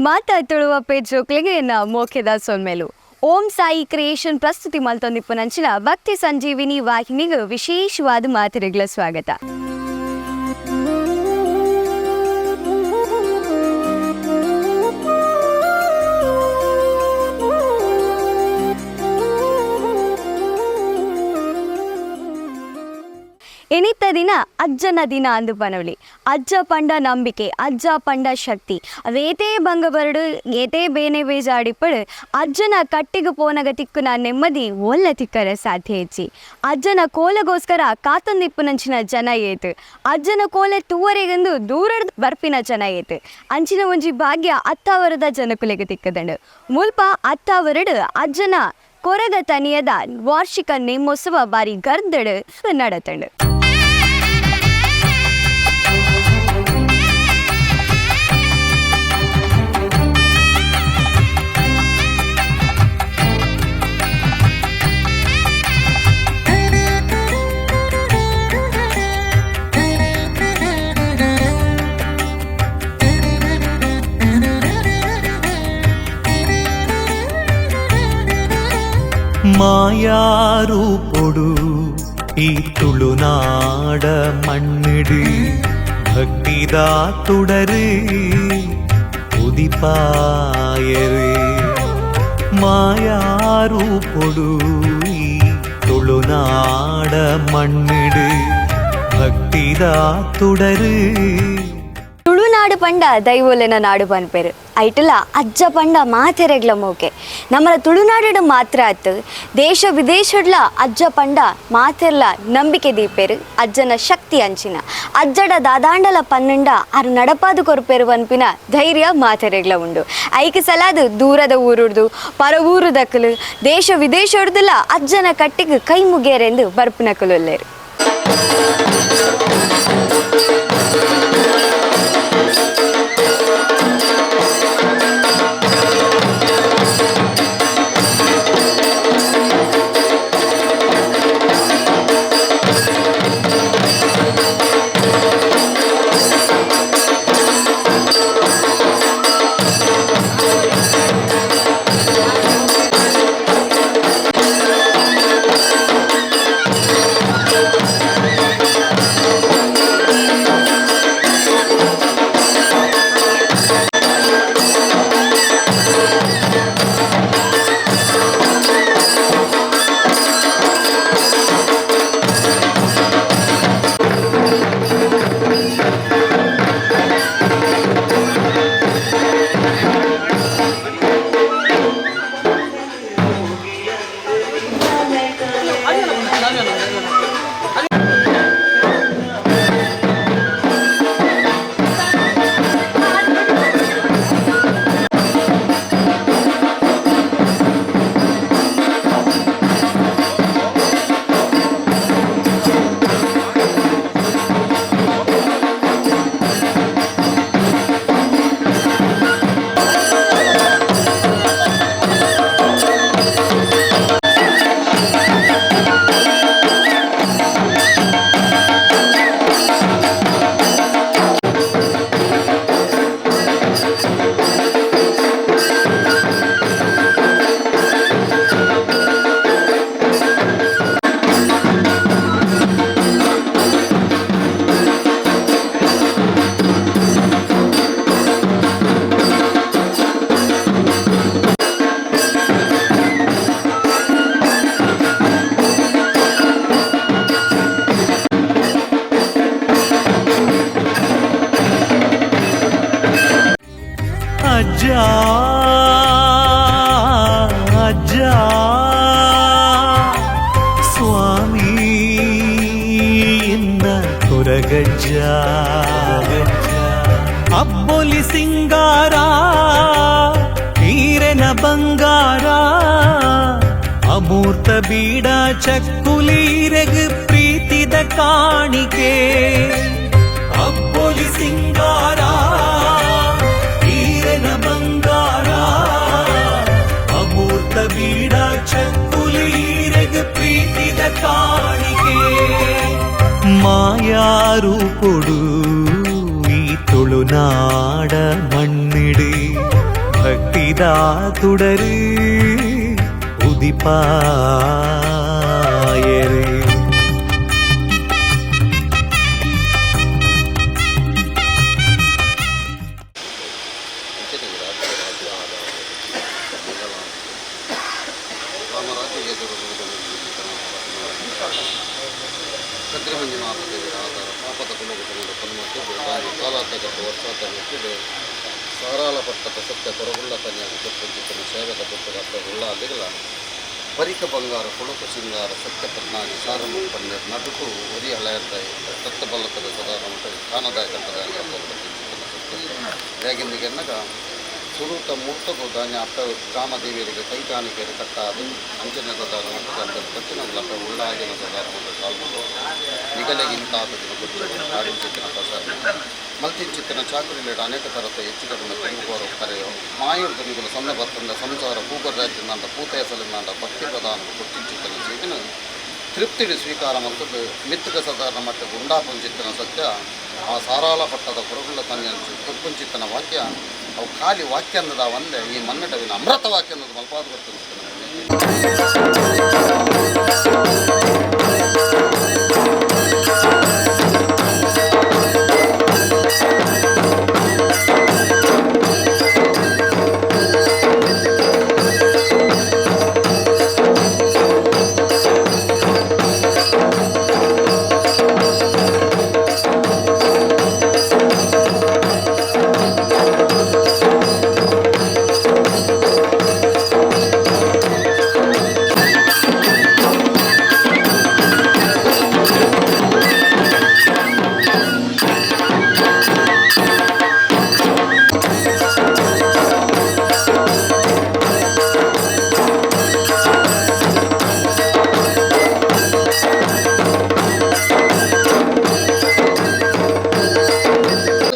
ಮಾತಾ ತುಳುವಪ್ಪೆ ಜೋಕ್ಲೆಗೆ ಎನ್ನ ಮೋಕೆದ ಸೊಲ್ಮೆಲು. ಓಂ ಸಾಯಿ ಕ್ರಿಯೇಷನ್ ಪ್ರಸ್ತುತಿ ಮಲ್ತೊಂದಿಪ್ಪುನಂಚಿನ ಭಕ್ತಿ ಸಂಜೀವಿನಿ ವಾಹಿನಿಗೆ ವಿಶೇಷವಾದ ಮಾತೆರೆಗ್ಲ ಸ್ವಾಗತ. ಎನಿತ ದಿನ ಅಜ್ಜನ ದಿನ ಅಂದು ಪನವಳಿ. ಅಜ್ಜ ಪಂಡ ನಂಬಿಕೆ, ಅಜ್ಜ ಪಂಡ ಶಕ್ತಿ. ಅವೇತೇ ಭಂಗ ಬರಡು, ಏತೇ ಬೇನೆ ಬೇಜಾಡಿಪ್ಪಡು, ಅಜ್ಜನ ಕಟ್ಟಿಗೆ ಪೋನಗ ತಿಕ್ಕುನ ನೆಮ್ಮದಿ ಒಲ್ಲ ತಿಕ್ಕರೆ ಸಾಧ್ಯ ಹೆಚ್ಚಿ. ಅಜ್ಜನ ಕೋಲಗೋಸ್ಕರ ಕಾತೊಂದಿಪ್ಪುನಂಚಿನ ಜನ ಏತು, ಅಜ್ಜನ ಕೋಲೆ ತೂವರೆಗೆಂದು ದೂರಡ್ ಬರ್ಪಿನ ಜನ ಏತು. ಅಂಚಿನ ಒಂಜಿ ಭಾಗ್ಯ ಅತ್ತಾವರದ ಜನಕುಲೆಗೆ ತಿಕ್ಕದಂಡು. ಮುಲ್ಪ ಅತ್ತಾವರಡು ಅಜ್ಜನ ಕೊರಗ ತನಿಯದ ವಾರ್ಷಿಕ ನೇಮೋತ್ಸವ ಬಾರಿ ಗರ್ದಡು ನಡತಂಡು. ಮಾಯಾರೂಪೊಡು ಈ ತುಳುನಾಡ ಮಣ್ಣಿಡು ಭಕ್ತಿದ ತುಡರು ಉದಿಪಾಯರು. ಮಾಯಾರೂಪೊಡು ಈ ತುಳುನಾಡ ಮಣ್ಣಿಡು ಭಕ್ತಿದ ತುಡರು. ತುಳುನಾಡು ಪಂಡ ದೈವೊಲೆನ ನಾಡು ಪನ್ಪೆರು. ಐಟಲ ಅಜ್ಜ ಪಂಡ ಮಾತೆರೆಗ್ಲ ಮೋಕೆ. ನಮ್ಮನ ತುಳುನಾಡು ಮಾತ್ರ ಆತು, ದೇಶ ವಿದೇಶಡ್ಲ ಅಜ್ಜ ಪಂಡ ಮಾತೆರ್ಲ ನಂಬಿಕೆ ದೀಪೆರು. ಅಜ್ಜನ ಶಕ್ತಿ ಅಂಚಿನ. ಅಜ್ಜಡ ದಾದಾಂಡಲ ಪನ್ನುಂಡ ಅರು ನಡಪಾದು ಕೊರ್ಪೆರು ಪನ್ಪಿನ ಧೈರ್ಯ ಮಾತೆರೆಗ್ಲ ಉಂಡು. ಐಕ್ ಸಲಾದು ದೂರದ ಊರುಡ್ದು, ಪರ ಊರು ದಕ್ಕಲು, ದೇಶ ವಿದೇಶಡ್ದುಲ ಅಜ್ಜನ ಕಟ್ಟಿಗೆ ಕೈ ಮುಗಿಯರೆಂದು ಬರ್ಪುನಕುಲುಲ್ಲೆರು. ಅಜ್ಜ ಅಜ್ಜ ಸ್ವಾಮಿ ಎನ್ನ ಕೊರಗಜ್ಜ, ಅಬ್ಬೊಲಿ ಸಿಂಗಾರ ಈರೆನ ಬಂಗಾರ, ಅಮೂರ್ತ ಬೀಡ ಚಕ್ಕುಲೀರೆಗ್ ಪ್ರೀತಿದ ಕಾಣಿಕೆ. ಅಬ್ಬೊಲಿ ಸಿಂಗಾರ ಈರೆನ ಬಂಗಾರ, ಅಮೂರ್ತ ಬೀಡ ಚಕ್ಕುಲೀರೆಗ್ ಪ್ರೀತಿದ ಕಾಣಿಕೆ. ಮಾಯಾರೂಪೊಡು ಈ ತುಳುನಾಡ ಮಣ್ಣಿಡು. ಭಕ್ತಿದ ತುಡರು ಉದಿಪಾಯರು. ಸಾರಾಲ ಪಟ್ಟದ ಸತ್ಯ ಕೊರಗುಳ್ಳ ತನಿಯಾಗ ಕೊಪ್ಪಂಚಿತ್ತನ ಸೇವೆದ ಪುಟ್ಟದ ಉಳ್ಳ ಅಲ್ಲಿಗಲ ಪರಿಕ ಬಂಗಾರ ಕೊಳಕು ಸಿಂಗಾರ ಸತ್ಯ ಪದ್ನಾಗಿ ಸಾರ ಮುಪ್ಪನ್ನೆರ್ ನಡುಟು ಒರಿ ಹಳೆಯರ್ದ ತತ್ತ ಬಲ್ಲತದ ಸದಾರ ಮಟ್ಟ ಕಾನದಾಯ ಕಟ್ಟದ ಸತ್ಯ ಹೇಗಿಂದಿಗೆನ್ನಗ ಸುರೂತ ಮುರ್ತಗು ದಾನ್ಯ ಅಪ್ಪ ಗ್ರಾಮದೇವಿಯರಿಗೆ ಕೈ ಕಾಣಿಕೆಯರು ಕಟ್ಟಾದು ಅಂಚನೆ ಸದಾರ ಮಟ್ಟ ಬಚ್ಚಿನ ಅಪ್ಪ ಉಳ್ಳಾಗಿನ ಸದಾರ ಮಟ್ಟ ಸಾಲ್ಮು ನಿಗಲೆಗಿಂತಾದ ದಿನ ಗೊತ್ತು ಆಡಿಂಚಿತ್ತಿನ ಪ್ರಸಾರ ಮಲ್ತಿಂಚಿತ್ತಿನ ಚಾಕುರಿಲೇಡು ಅನೇಕ ತರತ ಹೆಚ್ಚು ಕಡಿಮೆ ತಿರುಗುವವರು ಕರೆಯೋ ಮಾಯುರ್ದು ನಿಗುಲು ಸೊನ್ನೆ ಬತ್ತಂದ ಸಂಸಾರ ಪೂಕರ್ ರಾಜ್ಯನಾಂಡ ಪೂತೇಸಲಿನಾಂಡ ಭಕ್ತಿ ಪ್ರಧಾನ ಕೊಟ್ಟಿಂಚಿತ್ತಿನ ಸೇವಿನ ತೃಪ್ತಿಡಿ ಸ್ವೀಕಾರ ಮಂತದ್ದು ಮಿತ್ತಕ ಸದಾರಣ ಮಟ್ಟ ಗುಂಡಾಪುಂಚಿತ್ತನ ಸತ್ಯ ಆ ಸಾರಾಲ ಪಟ್ಟದ ಕೊರಗುಳ್ಳ ತನ್ಯಂಚು ತುಪ್ಪುಂಚಿತ್ತನ ವಾಕ್ಯ ಅವು ಖಾಲಿ ವಾಕ್ಯ ಅನ್ನದ ಒಂದೇ ಈ ಮನ್ನಟವಿನ ಅಮೃತ ವಾಕ್ಯ ಅನ್ನೋದು ಮಲ್ಪಾದ ಗೊತ್ತುಂಚಿತ್ತನ.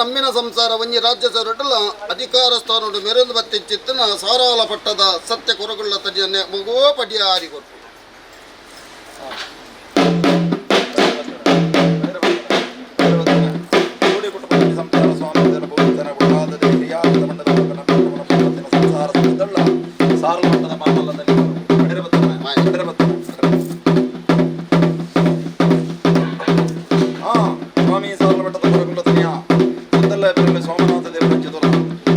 ನಮ್ಮಿನ ಸಂಸಾರ ಒಂಜಿ ರಾಜ್ಯ ಸರಟಲ ಅಧಿಕಾರ ಸ್ಥಾನಡು ಮೆರೊಂದು ಬತ್ತಿಚ್ಚಿತ್ತನ ಸಾರಾಲ ಪಟ್ಟದ ಸತ್ಯ ಕೊರಗುಳ್ಳ ತಡಿಯನ್ನೇ ಮಗೋ ಪಡಿಯ ಆರಿ ಕೊಟ್ಟು. ಸ್ವಾಮಿ ಸಾರಲಮಠದ ಕೊರಗುಳ್ಳ ತನಿಯ ಸುತ್ತಲ್ಲ ಬೆರಳು ಸೋಮನಾಥ ದೇವರ ಚಿತುಲ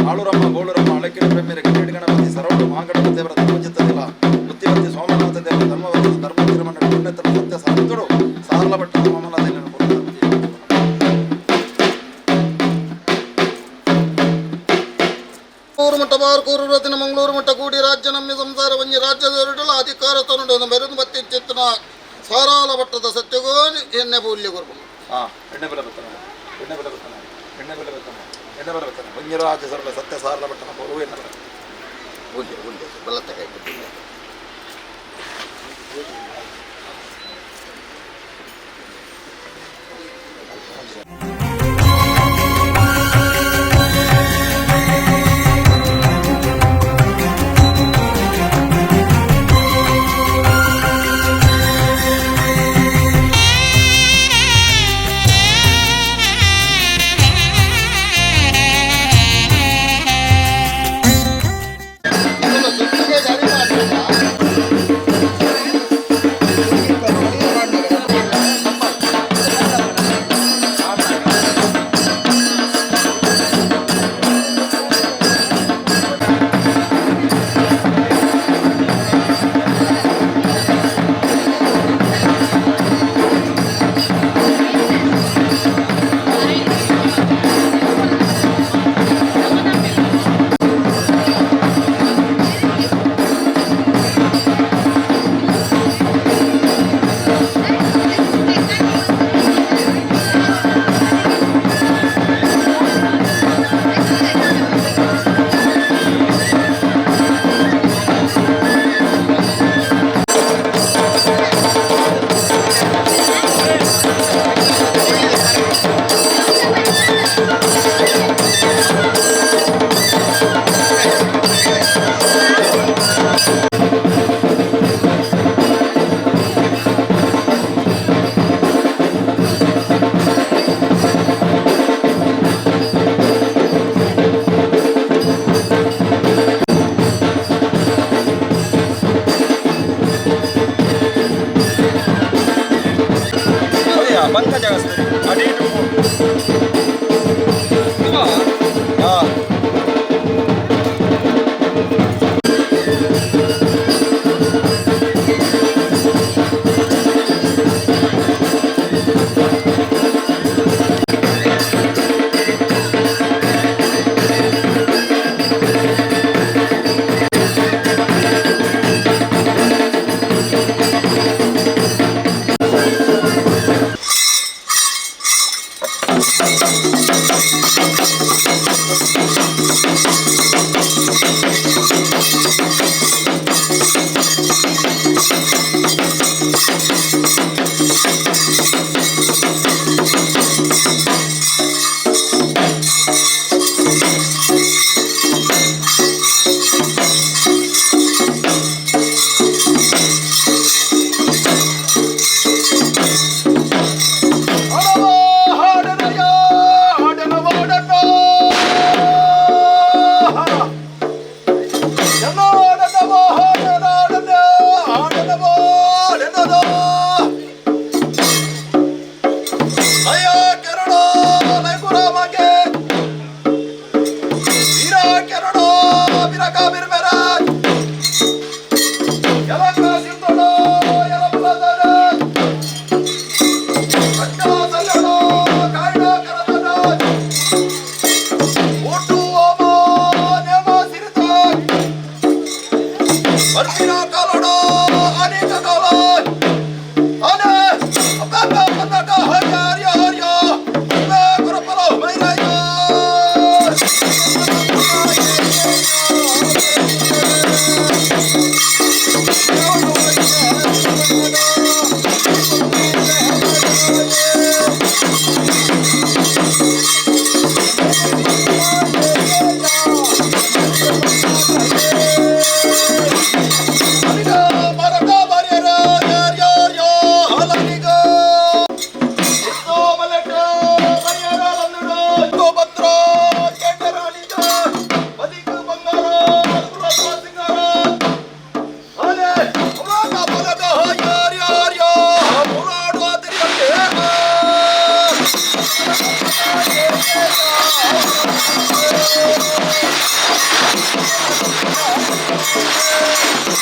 ಆಳೂರಮ್ಮ ಗೋಳೂರಮ್ಮ ಅಳಕಿನ ಬ್ರಹ್ಮೆರ ಕಿರೀಟ ಗಣಪತಿ ಸರವಳು ಮಹಾಗಣಪತಿ ದೇವರ ಧರ್ಮಚಿತ್ತದಿಲ್ಲ ಬುದ್ಧಿವತಿ ಸೋಮನಾಥ ದೇವರ ಧರ್ಮವರ್ತ ಧರ್ಮ ತಿರುಮಣ್ಣ ಪುಣ್ಯತರ ಸತ್ಯ ಸಾರಿತುಡು ಸಾರಲಭಟ್ಟ ಸೋಮನಾಥ ಊರು ಮಟ್ಟ ಬಾರ್ಕೂರು ರತಿನ ಮಂಗಳೂರು ಮಟ್ಟ ಕೂಡಿ ರಾಜ್ಯ ನಮ್ಮಿ ಸಂಸಾರ ಒಂಜಿ ರಾಜ್ಯದ ಅಧಿಕಾರ ತನುಡು ಮೆರೊಂದು ಬತ್ತಿಚ್ಚಿತ್ತನ ಸಾರಾಲ ಪಟ್ಟದ ಸತ್ಯಗೋ ಎನ್ನೆ ಪೂಲ್ಯ ಕೊರ್ಪು. ಎಣ್ಣೆ ಬೆಲೆ ಬತ್ತನ ಎಣ್ಣೆ ಬೆಲೆ ಬತ್ತನ ಎಣ್ಣೆ ಬೆಲೆ ಬತ್ತನ ಎಣ್ಣೆ ಬೆಲೆ ಬತ್ತನ ಒಂಜಿ ಸರಳ ಸತ್ಯ ಸಾರಲ ಭಟ್ಟನ ಬೋರು ಎಣ್ಣೆ ಬೆಲೆ. ಪೂಲ್ಯ ಪೂಲ್ಯ ಬಲತ್ತ ಕೈ ಪೂಲ್ಯ.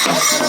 Oh!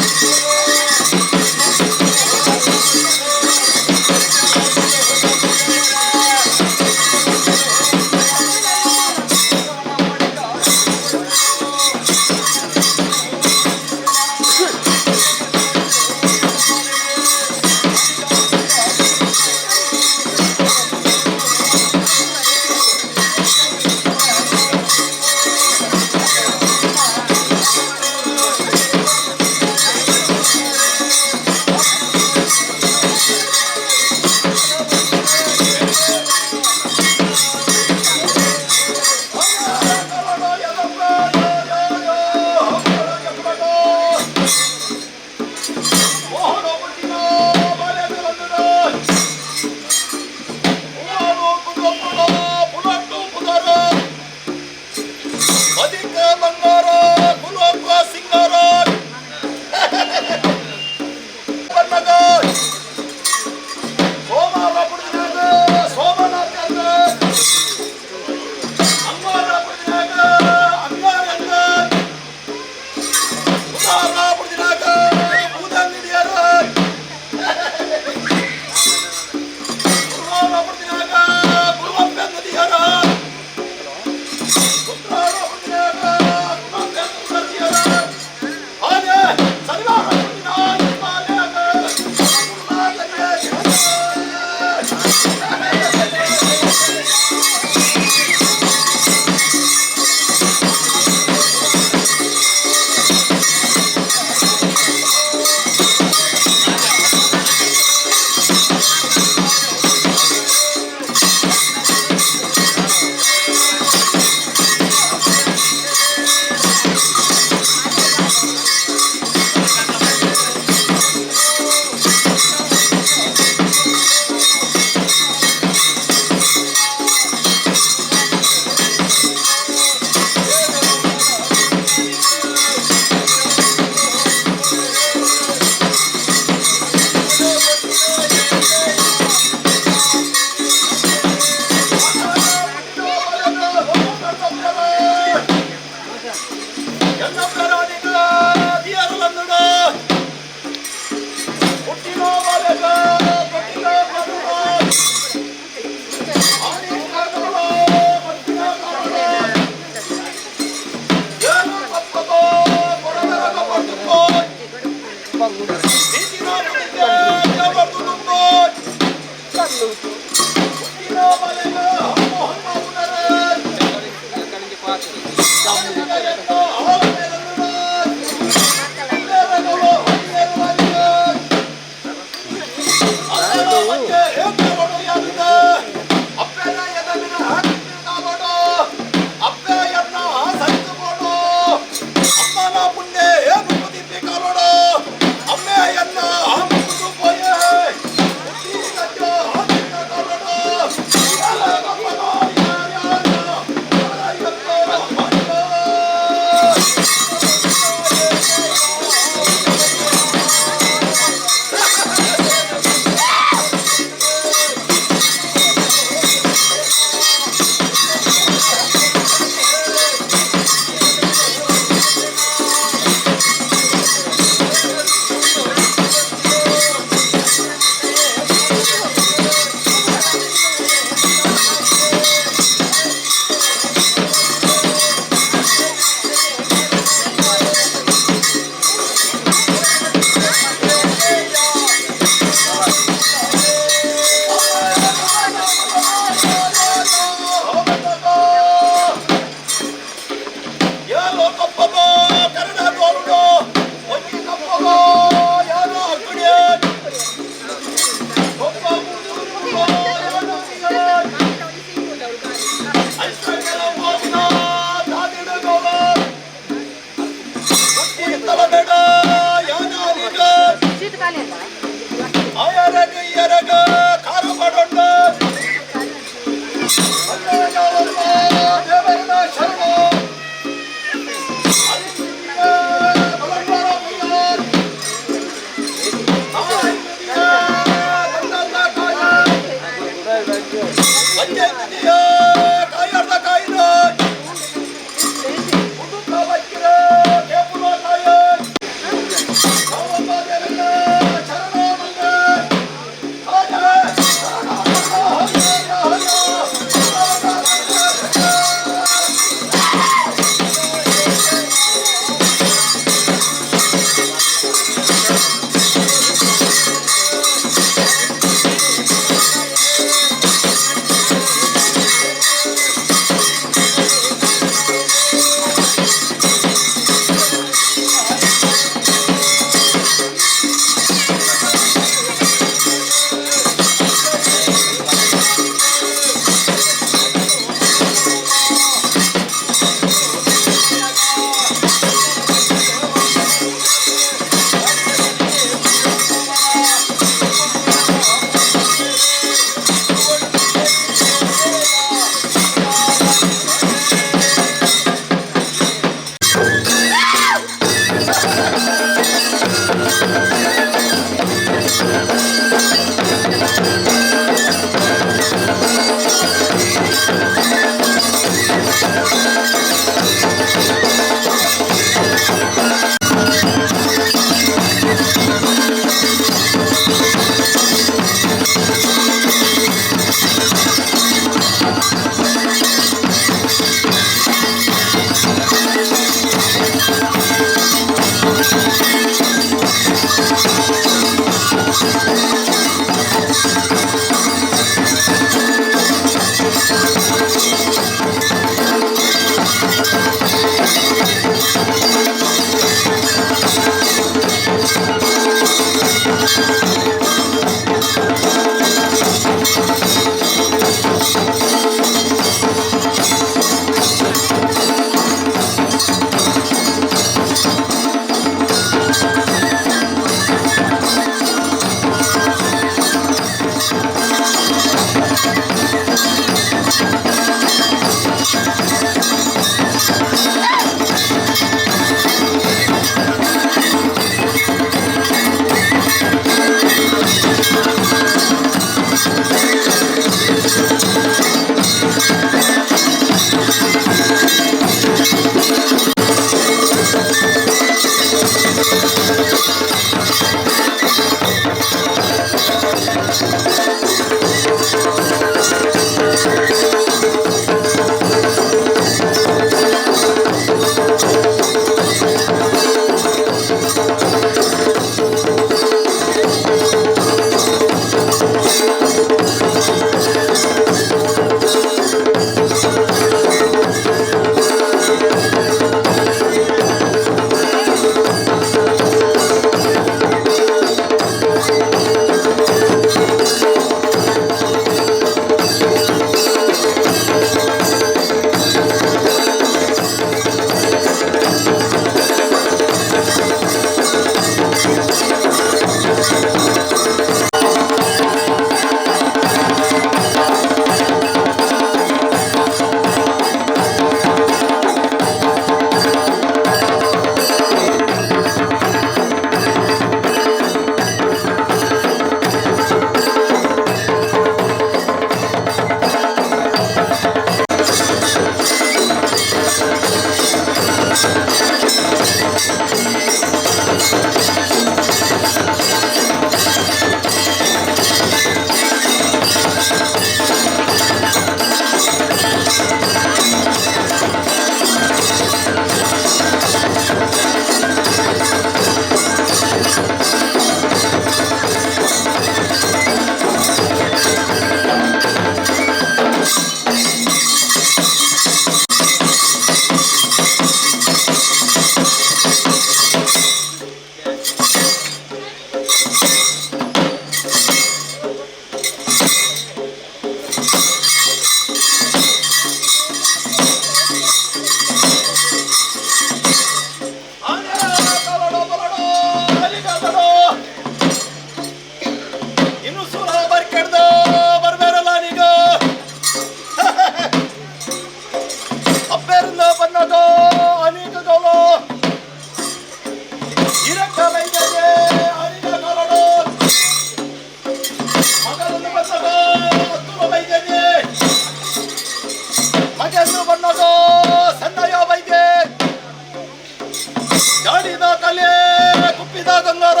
ಬೆಳ್ಳಿದ ಗಂಗಾರ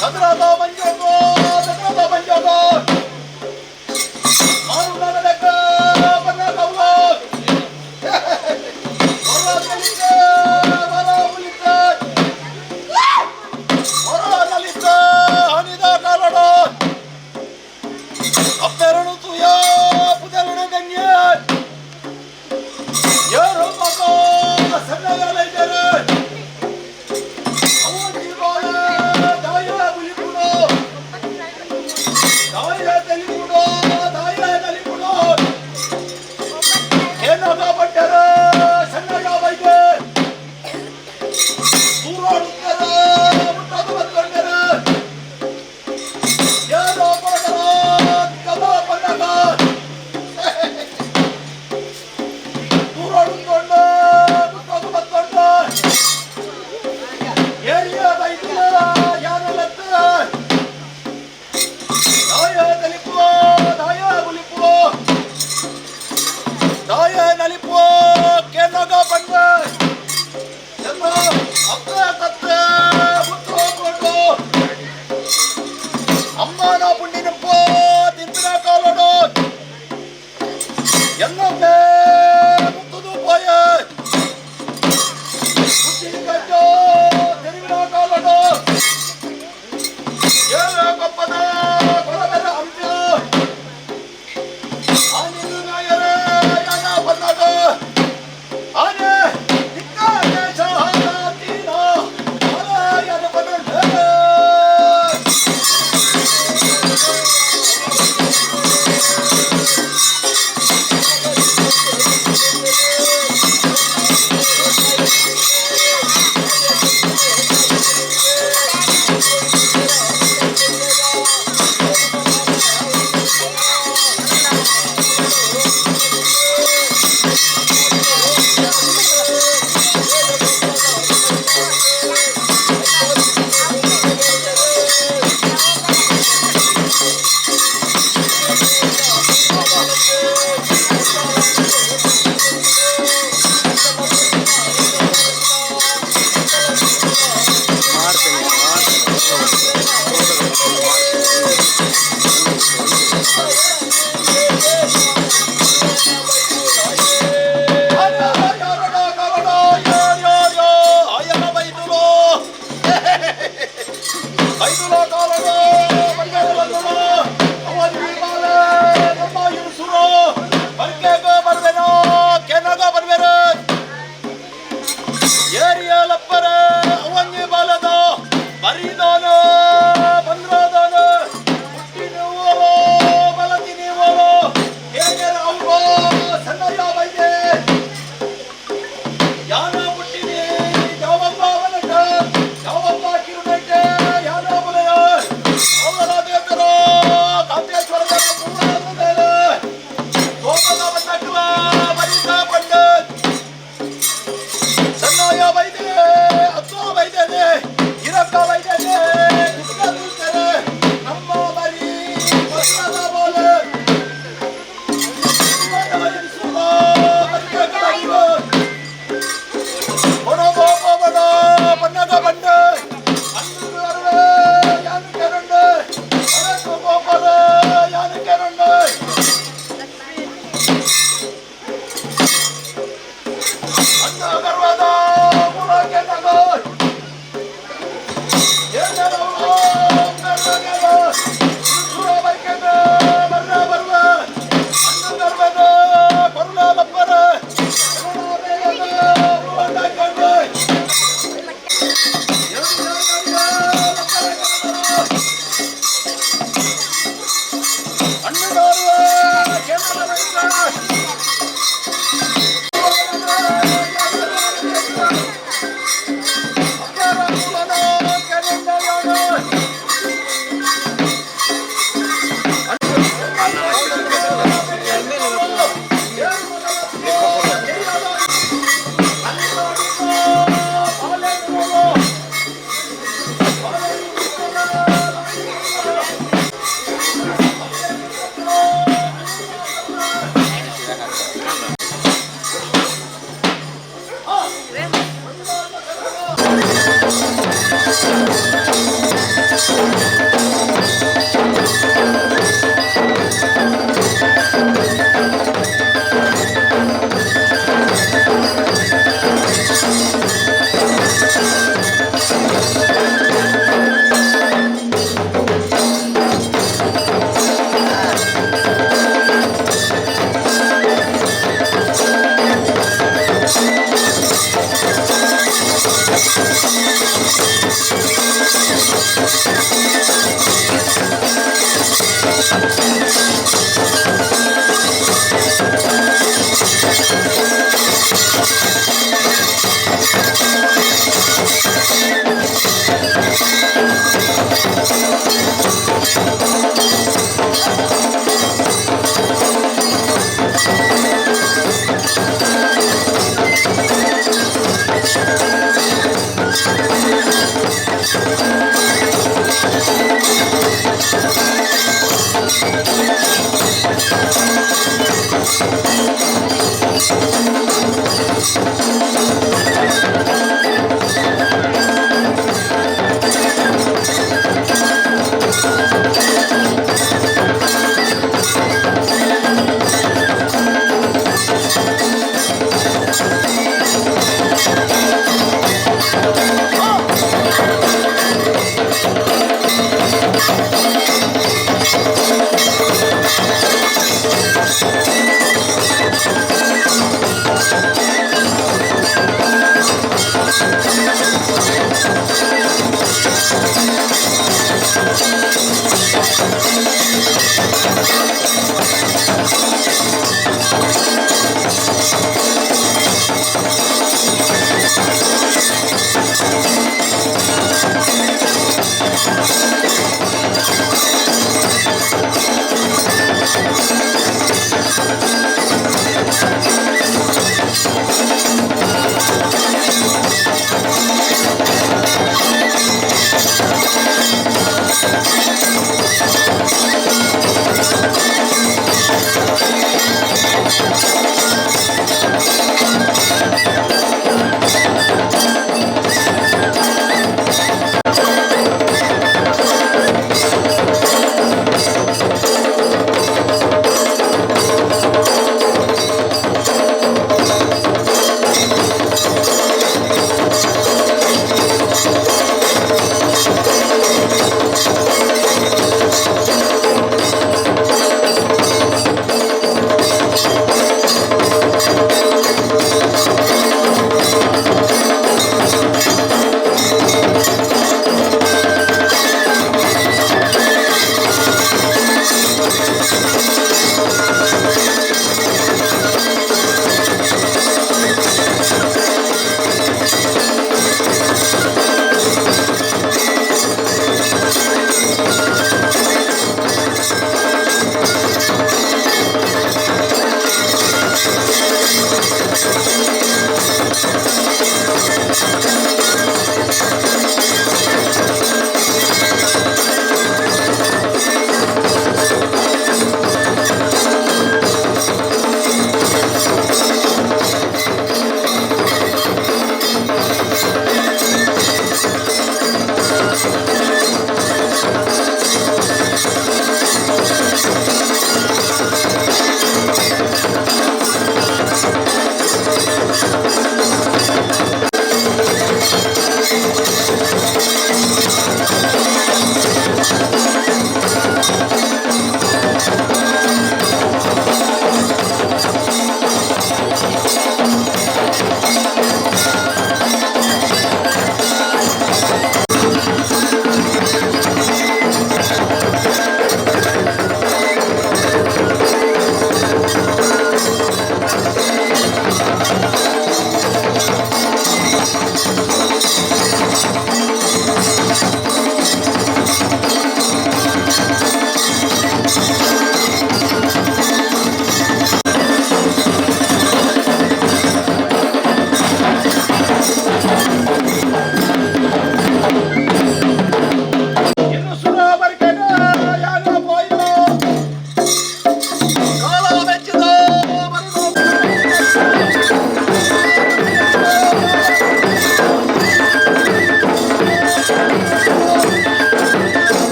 ಚಂದ್ರದ ಮಂಜೋಗೋ ಚಂದ್ರದ ಮಂಜೋಗೋ ಮಾರುನಾಡಕ ಬನ್ನ ಕೌಲ ಅಪ್ಪೆರಡು ತುಯ ಪುದೆರಡು ಗಣ್ಯ ಯಾರು ಮಗ ಸಣ್ಣಗಾಲ ಇದ್ದಾರೆ.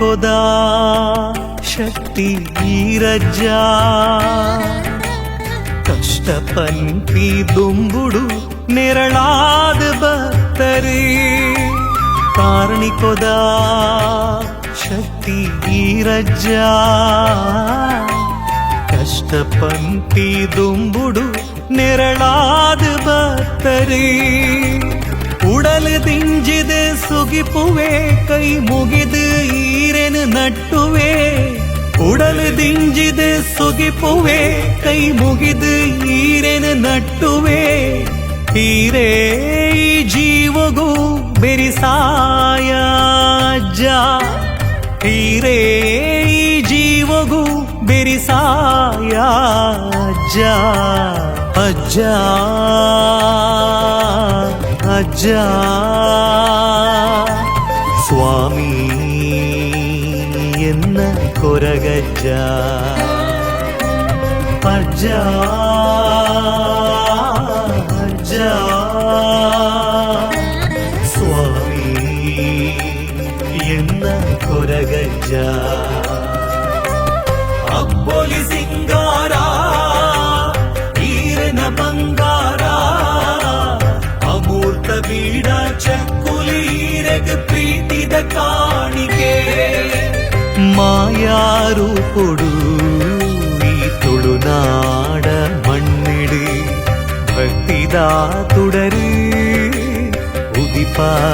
ಕಾರ್ಣಿಕೊದ ಶಕ್ತಿ ಈರಜ್ಜ ಕಷ್ಟ ಪನ್ಪಿ ದುಂಬುಡು ನೆರಳಾದ ಭಕ್ತರೇ ಕಾರ್ಣಿಕೊದ ಶಕ್ತಿ ಈರಜ್ಜ ಕಷ್ಟ ಪನ್ಪಿ ದುಂಬುಡು ನೆರಳಾದ ಭಕ್ತರೇ ಉಡಲು ದಿಂಜಿದು ಸುಗಿಪುವೆ ಕೈ ಮುಗಿದು ಈರೆನು ನಟ್ಟುವೆ ಉಡಲು ದಿಂಜಿದು ಸುಗಿಪುವೆ ಕೈ ಮುಗಿದು ಈರೆನು ನಟ್ಟುವೆ ಈರೇ ಈ ಜೀವಗೂ ಬೆರಿಸಾಯ ಅಜ್ಜ ಈರೇ ಈ ಜೀವಗೂ ಬೆರಿಸಾಯ ಅಜ್ಜ ಅಜ್ಜ ಅಜ್ಜ ಸ್ವಾಮಿ ಎನ್ನ ಕೊರಗಜ್ಜ ಅಜ್ಜ ಅಜ್ಜ ಸ್ವಾಮಿ ಎನ್ನ ಕೊರಗಜ್ಜ ಅಬ್ಬೊಲಿ ಸಿಂಗಾರ ಈರನ ಬಂಗಾರ ಅಮೂರ್ತ ಬೀಡ ಚಕ್ಕುಲಿ ಈರಗ ಪ್ರೀತಿದ ಕಾಣಿಕೆ ಮಾಯಾರೂಪೊಡು ಈ ತುಳುನಾಡ ಮಣ್ಣಿಡು ಭಕ್ತಿದ ತುಡರು ಉದಿಪಾಯರು.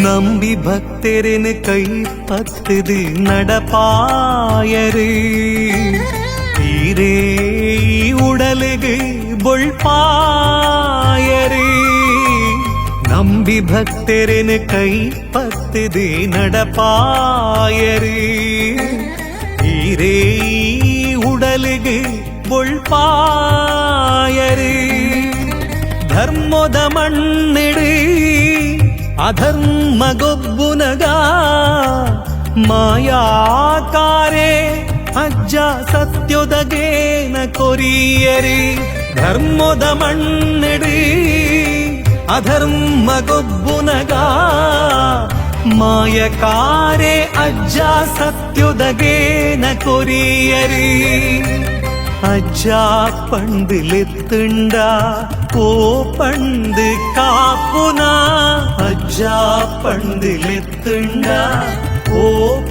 ನಂಬಿ ಭಕ್ತರೆನು ಕೈ ಪತ್ತದು நடப்பாயரு ஈரே உடலுகு ಬೊಳ್ಪಾಯರು ನಂಬಿ ಭಕ್ತರೆನು ಕೈ ಪತ್ತದು நடப்பாயரு ಈರೇ ಉಡಲಿಗೆ ಬೊಳ್ಪಾಯರು ಧರ್ಮದ ಮಣ್ಣಿಡು ಅಧರ್ಮ ಗೊಬ್ಬುನಗ ಮಾಯಾಕಾರೆ ಅಜ್ಜ ಸತ್ಯೊದಗೇನ ಕೊರಿಯರಿ ಧರ್ಮದ ಮಣ್ಣಿಡು ಅಧರ್ಮ ಗೊಬ್ಬುನಗ ಮಾಯಕಾರೆ ಅಜ್ಜ ಸತ್ಯೊದಗೇನ ಕೊರಿಯರಿ ಅಜ್ಜ ಪಂದಿಲೆತ್ತುಂಡ ಓ ಪಂದು ಕಾಪುನ ಅಜ್ಜ ಪಂದಿಲೆತ್ತುಂಡ ಓ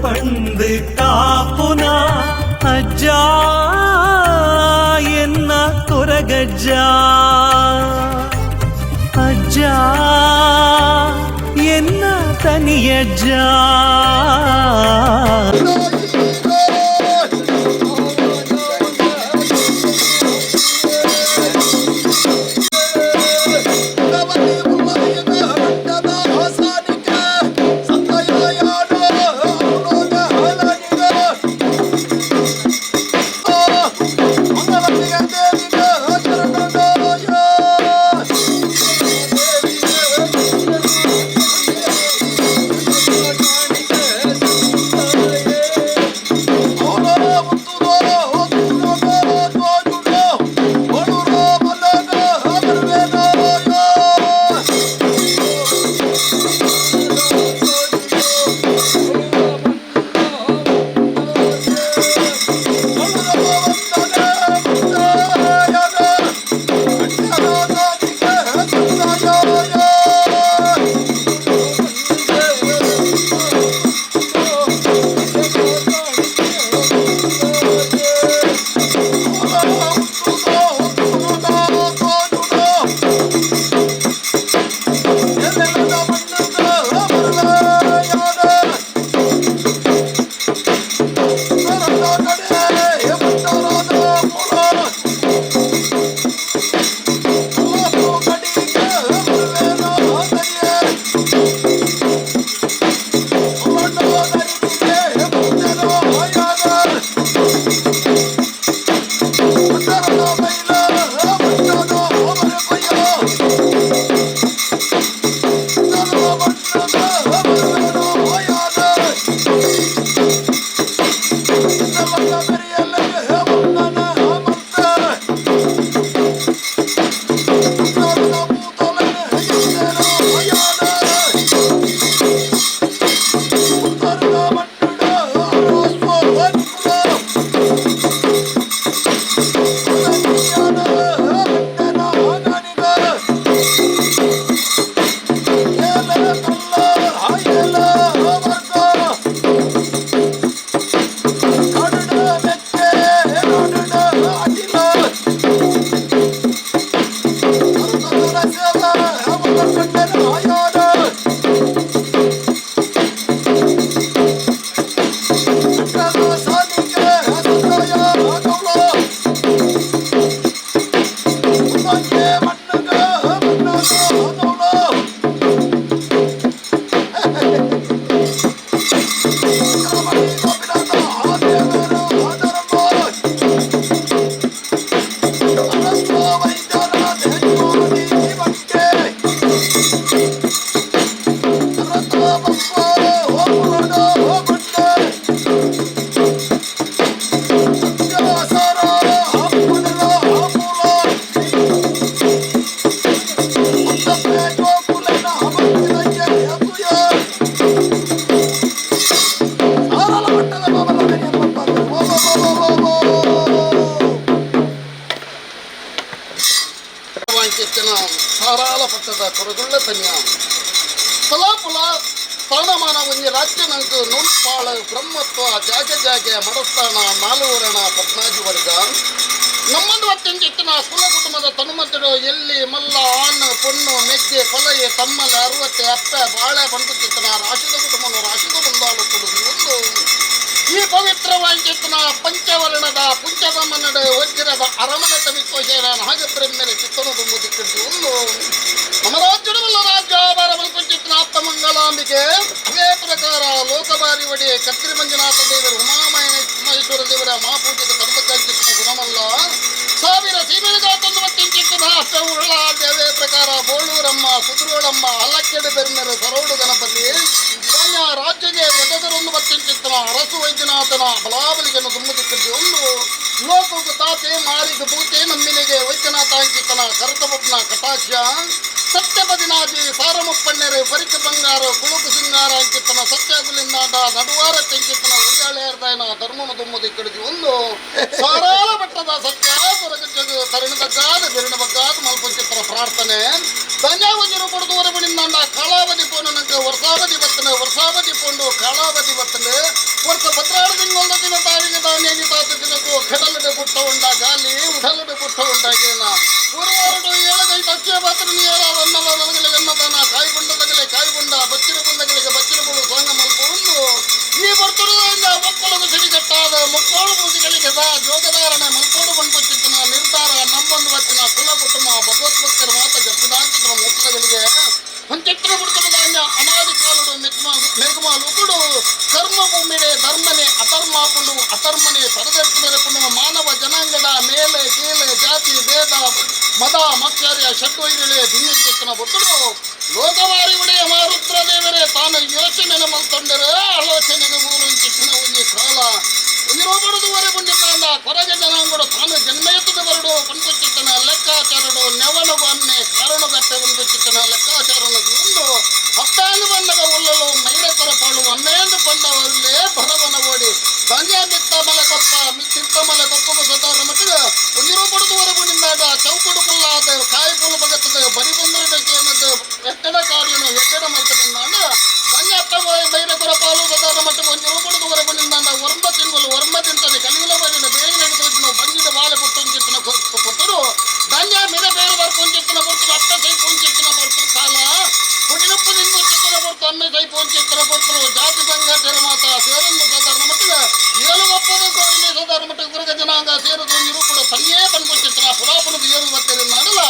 ಪಂದು ಕಾಪುನ ಅಜ್ಜ ಎನ್ನ ಕೊರಗಜ್ಜ ಅಜ್ಜ ಎನ್ನ ತನಿಯಜ್ಜ. ಿ. ಸಾರಾಲ ಪಟ್ಟದ ಕೊರಗುಳ್ಳ ತನಿಯ ತಲಾಪುಲ ಸ್ಥಾನಮಾನ ಒಂಜಿ ರಾಜ್ಯ ನಂಕು ನೂಲ್ಪಾಳ ಬ್ರಹ್ಮತ್ವ ಜಾಗೆ ಜಾಗೆ ಮಡಸ್ಥಾನ ನಾಲುವರಣ ಪದ್ನಾಜಿ ವರ್ಗ ನಮ್ಮನ್ನು ಅತ್ಯಂತಿತ್ತಿನ ಕುಲ ಕುಟುಂಬದ ತನುಮತಿಡು ಎಲ್ಲಿ ಮಲ್ಲ ಆಣ್ ಪೊಣ್ಣು ಮೆಗ್ಗೆ ಕೊಲೆಯೆ ತಮ್ಮಲೆ ಅರುವತ್ತೆ ಅಪ್ಪೆ ಬಾಳೆ ಬಂಟುತ್ತಿತ್ತನ ರಾಶಿದ ಕುಟುಂಬನು ರಾಶಿದ ಬಂದಾಳು ಕೊಡುದು ಒಂದು ಈ ಪವಿತ್ರವಾಗಿತ್ತಿನ ಪಂಚವರ್ಣದ ಪುಂಚದ ಮನ್ನಡ ವಜ್ರದ ಅರಮನೆ ತಮಿಕೋಶೇನ ನಾಗಬ್ರಹ್ಮರ ಚಿತ್ತನ ತುಂಬುದಿಕ್ಕಿದ್ದು ಒಂದು ನಮ್ಮ ರಾಜ್ಯದವಲ್ಲ ರಾಜ್ಯಾಭಾರ ಮಲ್ಪಂಚಿತ್ತಿನ ಆತ್ಮಮಂಗಳಾಂಬಿಕೆ. ಅದೇ ಪ್ರಕಾರ ಲೋಕಬಾರಿ ಒಡೆಯ ಕತ್ರಿ ಮಂಜುನಾಥ ದೇವರು ಉಮಾಮಯ ಮಹೇಶ್ವರ ದೇವರ ಮಹಾಪೂಜಿತ ಕರ್ತಕಾಂಚಿತ್ತಿನ ಗುಣಮಲ್ಲ ಸಾವಿರ ಸೀಮೆಗಾತಂದು ಮತ್ತಿಂಚಿತ್ತಿನ ಉಳ್ಳ. ಅದೇ ಪ್ರಕಾರ ಬೋಳೂರಮ್ಮ ಕುದುರೋಳಮ್ಮ ಅಲಕ್ಕೆಡೆ ಬೆರ್ಮೆರ ಸರೋಡು ಗಣಪತಿ ಧನ್ಯ ರಾಜ್ಯಗೆ ಎದೆದರೊಂದು ಮತ್ತಿಂಚಿತ್ತನ ಅರಸು ವೈದ್ಯನಾಥನ ಬಲಾಬಲಿಗೆಯನ್ನು ತುಂಬುದಿಕ್ಕಿದ್ದು ಒಂದು ಲೋಕಕ್ಕೆ ತಾತೆ ಮಾರಿಗೆ ಭೂತೆ ನಮ್ಮಿನಿಗೆ ವೈದ್ಯನಾಥ ಅಂಕಿತನ ಕರ್ತಬೊಬ್ಬನ ಕಟಾಕ್ಷ ಸತ್ಯಪದಿನಾಜಿ ಸಾರಮುಪ್ಪಣ್ಣರು ಬರಿಕ ಬಂಗಾರ ಕುಳುಕು ಸಿಂಗಾರ ಅಂಕಿತನ ಸತ್ಯಗುಲಿಂದ ನಡುವಾರ ತೆಂಕಿತನ ಉರಿಯಾಳೆಯರ್ದಾಯನ ಧರ್ಮನ ತುಂಬುದಿಕ್ಕಿದ್ದು ಒಂದು ಸಾರಾಳ ಬೆಟ್ಟದ ಸತ್ಯ ಕೊರಗಜ್ಜಗು ತರುಣದಗ್ಗಾದ ಬೆರಣ ಬಗ್ಗಾದ ಮಲ್ಪಂಚಿತರ ಪ್ರಾರ್ಥನೆ. ಧನ್ಯಾವಜಿರು ಕೊಡದೂರ ಬಿಡಿಂದಾಂಡ ಕಾಲಾವಧಿ ಪೋನು ನಂಗೆ ವರ್ಷಾವಧಿ ಬತ್ತನೆ ವರ್ಷಾವಧಿ ಪೋಂಡು ಕಾಲಾವಧಿ ಬತ್ತನೆ ವರ್ಷ ಭದ್ರಾಡ ತಿಂಗಳ ದಿನ ತಾವಿಗೆ ಧಾನ್ಯ ತಾತ ದಿನಕ್ಕೂ ಕಡಲಡೆ ಪುಟ್ಟ ಉಂಡ ಗಾಲಿ ಉಡಲಡೆ ಪುಟ್ಟ ಉಂಡಾಗೇನ ಊರುವಾರಡು ಏಳಗೈ ತಕ್ಷ ಪಾತ್ರ ನೀರ ಅನ್ನವ ನಲಗಲೆ ಅನ್ನದಾನ ಕಾಯಿಗುಂಡದಗಲೆ ಕಾಯಿಗುಂಡ ಬಚ್ಚಿನ ಗುಂಡಗಳಿಗೆ ಬಚ್ಚಿನ ಬುಳು ಸಾಂಗ ಮಲ್ಪ ಒಂದು ಈ ಬರ್ತುಡದಿಂದ ಮಕ್ಕಳು ಸಿಡಿಗಟ್ಟಾದ ಮಕ್ಕಳು ಪೂಜೆಗಳಿಗೆ ಜೋಗಧಾರಣೆ ಮಲ್ಕೋಡು ಬಂದ್ಕೊಚ್ಚಿತ್ತನ ನಿರ್ಧಾರ ನಮ್ಮೊಂದು ಬಚ್ಚಿನ ಕುಲ ಕುಟುಂಬ ಭಗವತ್ಭಕ್ತರ ಮಾತ ಜಪ್ಪಿದಾಂಚಿತರ ಮೂತ್ರಗಳಿಗೆ ಹೊಂಚಿತ್ರ ಬಿಡ್ತುಡದಾನ್ಯ ಅನಾದಿ ಕಾಲುಡು ಮೇಘಮಾಲುಗುಡು ಕರ್ಮ ಭೂಮಿಡೆ ಧರ್ಮನೆ ಅಧರ್ಮಾಪುಂಡು ಅಧರ್ಮನೆ ಪರದೆತ್ತು ಮಾನವ ಜನಾಂಗದ ಮೇಲೆ ಕೀಳೆ ಜಾತಿ ಭೇದ ಮದ ಮಕ್ಷರ್ಯ ಷಡ್ವೈರುಳೆ ಭಿನ್ನಚಿತ್ತನ ಬುಟ್ಟುಡು ಲೋಕವಾರಿ ಒಡೆಯ ಮಾರುದ್ರ ದೇವರೇ ತಾನು ಯೋಚನೆ ಮಲ್ತೊಂಡರೆ ಆಲೋಚನೆಗೆ ಮೂರು ಚಿತ್ತಿನ ಒಂಜಿ ಕಾಲ ನಿರೋಬಡದುವರೆ ಬಂದಿದ್ದ ಕೊರಗೆ ಜನಾಂಗಡು ತಾನು ಜನ್ಮ ಎತ್ತದ ಬರಡು ಪಂಕುಚಿತ್ತನ ಲೆಕ್ಕಾಚಾರಡು ನೆವನು ಬನ್ನೆ ಕಾರಣಗಟ್ಟೆ ಒಂದು ಚಿತ್ತನ ಲೆಕ್ಕಾಚಾರನು ಒಂದು ಹತ್ತಾನು ಬಣ್ಣಗ ಉಲ್ಲಲು ಮೈರೆ ಕೊರಪಾಳು ಒಮ್ಮೆಂದು ಬಂದವಲ್ಲೇ ಭರವನ ಓಡಿ ಧಾನ್ಯ ಮಿತ್ತ ಮಲೆ ಕೊಪ್ಪ ಮಿತ್ತ ಮಲೆ ಕೊಪ್ಪಗ ಸದಾರ ಮಟ್ಟಿಗೆ ಒಂದಿರೋಬಡದುವರೆ ಬಂದಿದ್ದಾಗ ಚೌಕಡು ಕುಲ್ಲಾದ ಕಾಯಿ ಪುಲ್ ಬಗತ್ತದ ಬರಿ ಬಂದ್ರೆ ಎಟ್ಟಡ ಕಾರ್ಯನು ಎಟ್ಟಡ ಮಲ್ತನಿಂದಾಂಡ ಧಾನ್ಯ ಮೈರೆ ಕೊರಪಾಲು ಸದಾರ ಮಟ್ಟಿಗೆ ಒಂದಿರೋಬಡದುವರೆ ಬಂದಿದ್ದಾಗ ಒರ್ಮ ತಿಂಗಳು ಒರ್ಮ ತಿಂತದೆ ಕಲಿಯುಲ ಬರಿನ ಬೇಗ ನಡೆದು ಬಂದಿದ ಬಾಳೆ ಪುಟ್ಟೊಂಚಿತ್ತನ ಕೊಟ್ಟರು ಧಾನ್ಯ ಮಿರ ಬೇರು ಬರ್ಕೊಂಚಿತ್ತನ ಪೊರ್ತು ಅತ್ತ ಸೈಪೊಂಚಿತ್ತನ ಪೊರ್ತು ಕಾಲ ಕುಡಿನಪ್ಪು ನಿಂದು ಚಿತ್ತನ ಪೊರ್ತು ಅಮ್ಮೆ ಸೈಪೊಂಚಿತ್ತನ ಪೊರ್ತು ಜಾತಿ ಸಂಘಟನೆ ಮಾತ್ರ ಸೇರೊಂದು ಸಾಧಾರಣ ಮಟ್ಟಿಗೆ ಏಳು ಒಪ್ಪದ ಕೋಯಿಲಿ ಸಾಧಾರಣ ಮಟ್ಟಿಗೆ ಗುರುಗ ಜನಾಂಗ ಸೇರದು ನಿರೂಪಣ ತನ್ಯೇ ಪನ್ಪುಂಚಿತ್ತನ ಪುರಾಪುನದ ಏರು ಬತ್ತೇರಿ ನಾಡಲ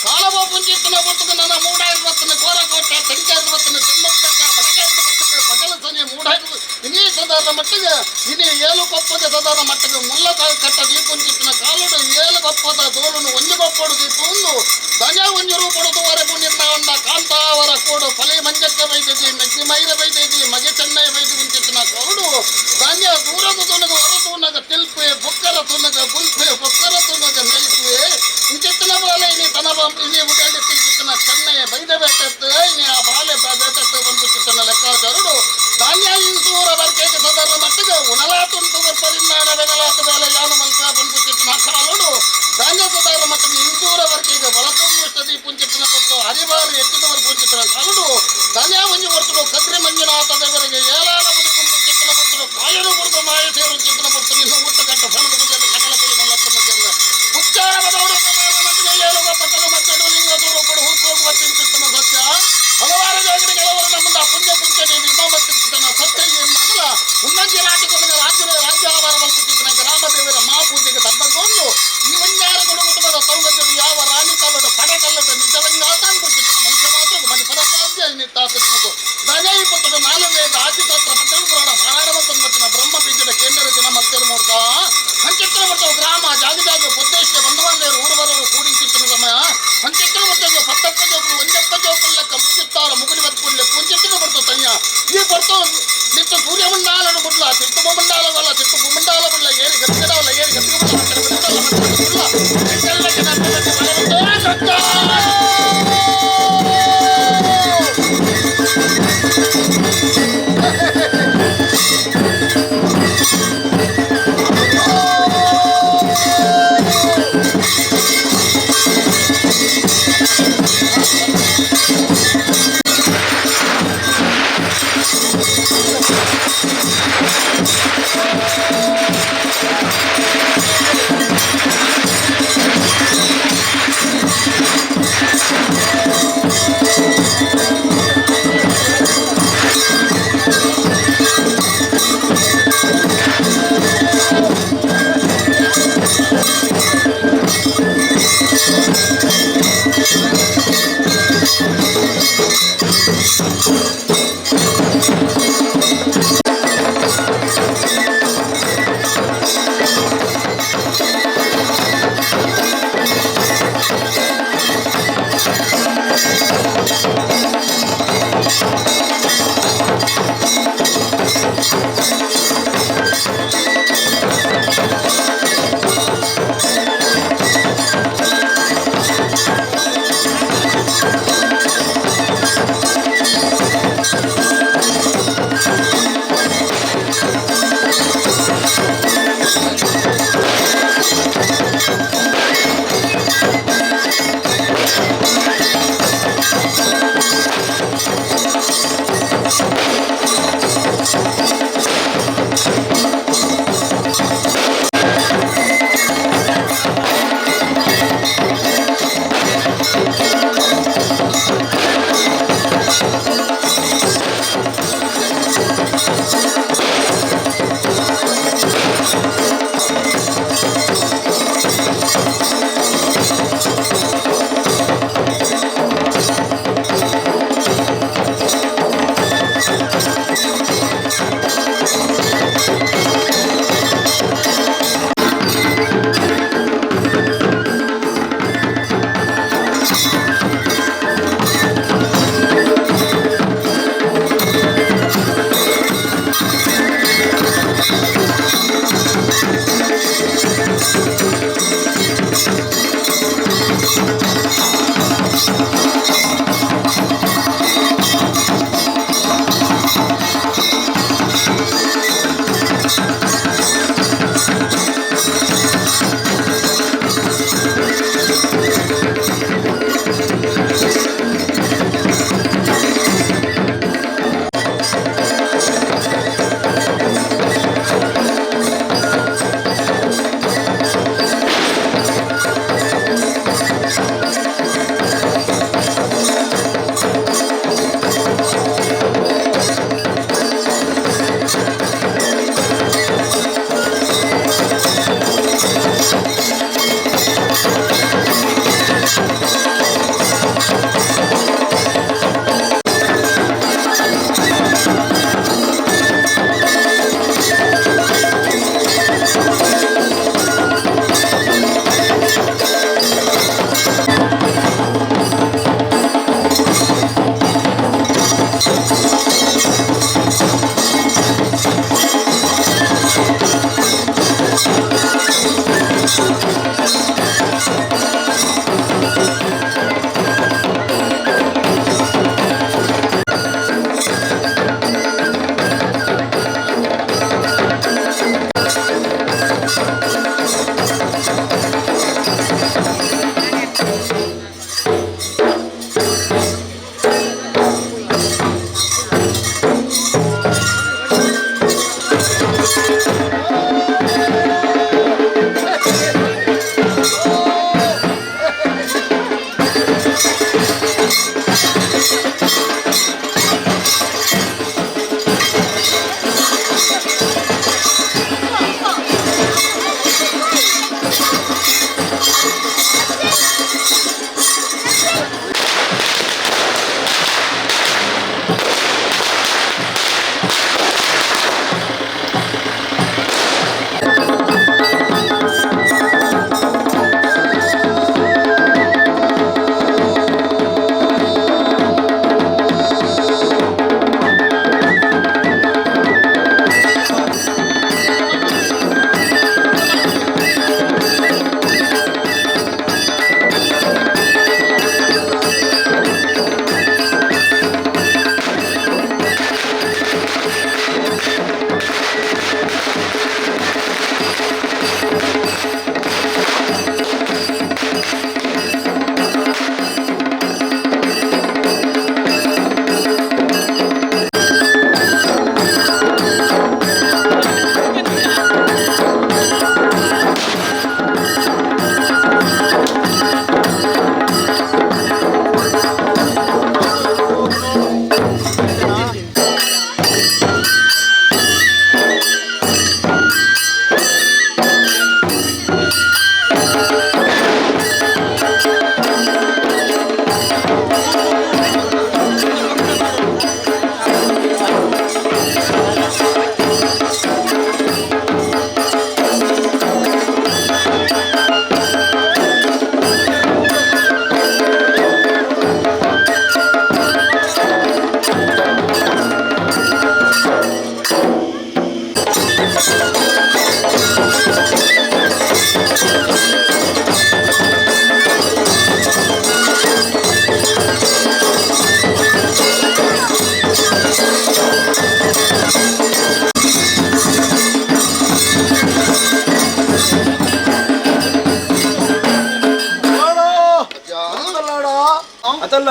ಕಾಲವ ಪುಂಚಿತ್ತನ ಪೊರ್ತುಗ ನನ್ನ ಮೂಡಾಯಿರ ಬತ್ತನೆ ಕೋರಕೋಟೆ ತೆಂಕಾಯಿರ ಬತ್ತನೆ ತಿಮ್ಮಕ್ಕ ಬಡಕಾಯಿರ ಬತ್ತನೆ ಬಗಲ ಸನಿ ಮೂಡಾಯಿರ ಇನಿ ಸಾಧಾರಣ ಮಟ್ಟಿಗೆ ಇನಿ ಏಳು ಕೊಪ್ಪದ ಸಾಧಾರಣ ಮಟ್ಟಿಗೆ ಮುಲ್ಲ ಕಟ್ಟ ದೀಪುಂಚಿತ್ತಿನ ಕಾಲುಡು ಏಳು ಕೊಪ್ಪದ ದೋಲುನು ಒಂಜಿ ಕೊಪ್ಪಡು ದೀಪುಂದು ಧನ್ಯ ಒಂಜಿ ರೂಪಡು ವರೆ ಪುಣ್ಯಂದ ಅಂಡ ಕಾಂತಾವರ ಕೋಡು ಫಲಿ ಮಂಜಕ್ಕ ಬೈತೈತಿ ಮೆಗ್ಗಿ ಮೈರ ಬೈತೈತಿ ಮಗೆ ಚೆನ್ನೈ ಬೈತಿ ಮುಂಚಿತ್ತಿನ ಕೋಡು ಧಾನ್ಯ ದೂರದ ತುನಗ ಹೊರ ತುನಗ ತಿಲ್ಪೆ ಬೊಕ್ಕರ ತುನಗ ಬುಲ್ಪೆ ಬೊಕ್ಕರ ತುನಗ ನೈಪುವೆ ಇಂಚಿತ್ತಿನ ಬಾಲೆ ಇನಿ ತನ ಇನಿ ಉಡಲಿ ತಿಂಚಿತ್ತಿನ ಚೆನ್ನೈ ಬೈದ ಬೇಟತ್ತು ಇನಿ ಆ ಬಾಲೆ ಬೇಟತ್ತು ಬಂದು ಲೆಕ್ಕಾಚಾರಡು ಧಾನ್ಯ ಇನ್ಸೂರ ಬರ್ಕೇಗೆ ಸಾಧಾರಣ ಮಟ್ಟಿಗೆ ಉಣಲಾತುಂಟು ಪರಿಮಾಣ ಬೆನಲಾತ ಬೇಲೆ ಯಾನು ಮಲ್ಪ ಬಂದು ಕಾಲುಡು ಧಾನ್ಯ ಸಾಧಾರಣ ಮಟ್ಟಿಗೆ ಇಂಸೂರ ವರ್ಕೆಗೆ ಬಳಪೊಂದು ಪುಂಚಿತ್ತಿನ ಕೊಟ್ಟು ಹರಿಬಾರು ಎತ್ತಿದವರು ಪುಂಚಿತ್ತಿನ ಕಾಲುಡು ಧಾನ್ಯ ಒಂಜಿ ಹೊರ್ತುಡು ಕದ್ರಿ ಮಂಜುನಾಥ ದೇವರಿಗೆ ಏಲಾಲ ಬದುಕು ಮುಂಚಿತ್ತಿನ ಕೊಟ್ಟರು ಕಾಯನು ಕೊಡ್ತು ಮಾಯ ಸೇರು ಚಿತ್ತಿನ ಕೊಡ್ತು ನಿನ್ನ ಊಟ ಕಟ್ಟ ಫಲದ ಪೂಜೆ ಕಟಲ ಪೂಜೆ ಮಲ್ಲತ್ತ ಮಧ್ಯ ಉಚ್ಚಾರ ಬದೌಡು ಮಟ್ಟಿಗೆ ಏಳು ಪಟ್ಟದ ಮಟ್ಟಡು ಲಿಂಗ ದೂರು ಕೊಡು ಹುಟ್ಟು ಚಿತ್ತಿನ ಸತ್ಯ ಹಲವಾರು ಜಾಗರಿಗೆ ಕೆಲವರು ನಮ್ಮದ ಪುಣ್ಯ ಪುಂಚನೆ ವಿಮಾಮತ್ತಿನ ಸತ್ಯ ಮೊದಲ ಉನ್ನತಿ ರಾಜ್ಯದ ರಾಜ್ಯದ ರಾಜ್ಯಾಭಾರ ಮಲ್ಪುತ್ತಿನ ಗ್ರಾಮ ದೇವರ ಮಹಾಪೂಜೆಗೆ ತದ್ದಕೊಂಡು ಈ ಒಂಜಾರ ಕುಟುಂಬದ ಸೌಂದರ್ಯ ಯಾವ ರಾಣಿ ಕಲ್ಲಡ ಪಡೆ ಕಲ್ಲಡ ನಿಜರಂಗಾತಾನ್ ಕೊಟ್ಟಿತ್ತು ಮನುಷ್ಯ ಮಾತ್ರ ಮನಿ ಪರಸಾಧ್ಯ ನಿತ್ತಾತನಕು ದನೈ ಪುಟ್ಟದ ನಾಲು ವೇದ ಆದಿಶಾಸ್ತ್ರ ಪಟ್ಟಣ ಪುರಾಣ ಪಾರಾಯಣ ಮತ್ತಿನ ಬ್ರಹ್ಮ ಬೀಜದ ಕೇಂದ್ರ ದಿನ ಮಲ್ತೇರು ಮೂರ್ತ ಹಂಚಿತ್ರ ಮತ್ತು ಗ್ರಾಮ ಜಾಗ ಜಾಗ ಪೊದ್ದೇಶ ಬಂಧುಬಾಂಧವರು ಊರು ಬರೋರು ಕೂಡಿಂಚಿತ್ತಿನ ಸಮಯ ಹಂಚಿತ್ರ ಮತ್ತು ಪತ್ತಪ್ಪ ಜೋಕುಲು ಒಂಜಪ್ಪ ಜೋಕುಲು ಲೆಕ್ಕ ಮುಗಿತ್ತಾರ ಮುಗುಲಿ ಬತ್ಕುಡ್ಲೆ ಪುಂಚಿತ್ತಿನ ಬರ್ತು ತಯ್ಯ ಈ ಬರ್ತು ನಿತ್ತ ಸೂರ್ಯಮಂಡಾಲನು ಬುಡ್ಲ ತಿಟ್ಟು ಮಂಡಾಲ ಬಲ್ಲ ತಿಟ್ಟು ಮಂಡಾಲ ಬಲ್ಲ ಏರಿ ಗತ್ತಿಡವಲ್ಲ ಏರಿ ಗತ್ತಿಗೆ.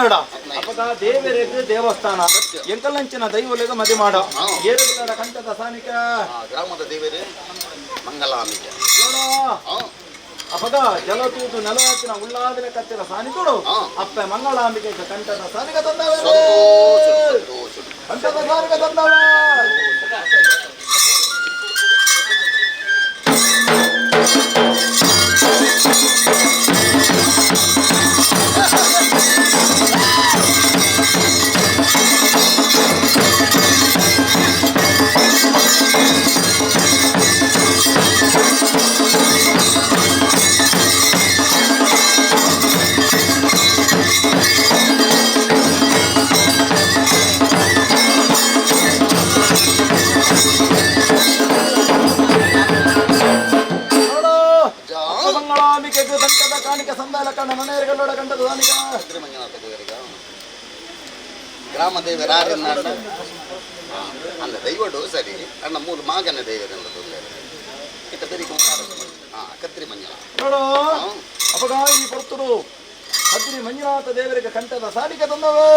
ಅದಲ್ಲಾಡ ಅಪಗ ದೇವರಿಗೆ ದೇವಸ್ಥಾನ ಎಂಕಲಂಚಿನ ದೈವಲಿಗ ಮದಿ ಮಾಡ ಏರುಗುಲಾಡ ಕಂಠದ ಸಾನಿಕ ಗ್ರಾಮದ ದೇವರೇ ಮಂಗಲಾಂಬಿಕೆ ಅಪಗ ಜಲತೂತು ನೆಲವತ್ತಿನ ಉಳ್ಳಾದಿನ ಕತ್ತಿನ ಸಾನಿಕುಡು ಅಪ್ಪೆ ಮಂಗಳಾಂಬಿಕೆ ಕಂಠದ ಸಾನಿಕ ತಂದವೆ ಕಂಠದ ಸಾನಿಕ ತಂದವೆ. ಮಂಗಳಾಂಬಿಕೆ ಕಂಠದ ಕಾಣಿಕ ಸಂದಾಲ ಕಣ್ಣ ಮನೆಯರುಗಳೋಡ ಕಂಠದ ಸಾನಿಕ. ಮಂಜುನಾಥ ದೇವರಿಗೆ ಗ್ರಾಮ ದೇವರ ಅಲ್ಲ ದೈವಡು ಸರಿ ಅಣ್ಣ ಮೂರು ಮಾಗನ ದೇವರೆಲ್ಲ ಇತ್ತ ಬೆರಿಗೆ ಕತ್ರಿ ಮಂಜುನಾಥ ನೋಡು ಅಪಗ ಈ ಪೊರ್ತುಡು ಕದ್ರಿ ಮಂಜುನಾಥ ದೇವರಿಗೆ ಕಂಠದ ಸಾನಿಕ ತಂದವು.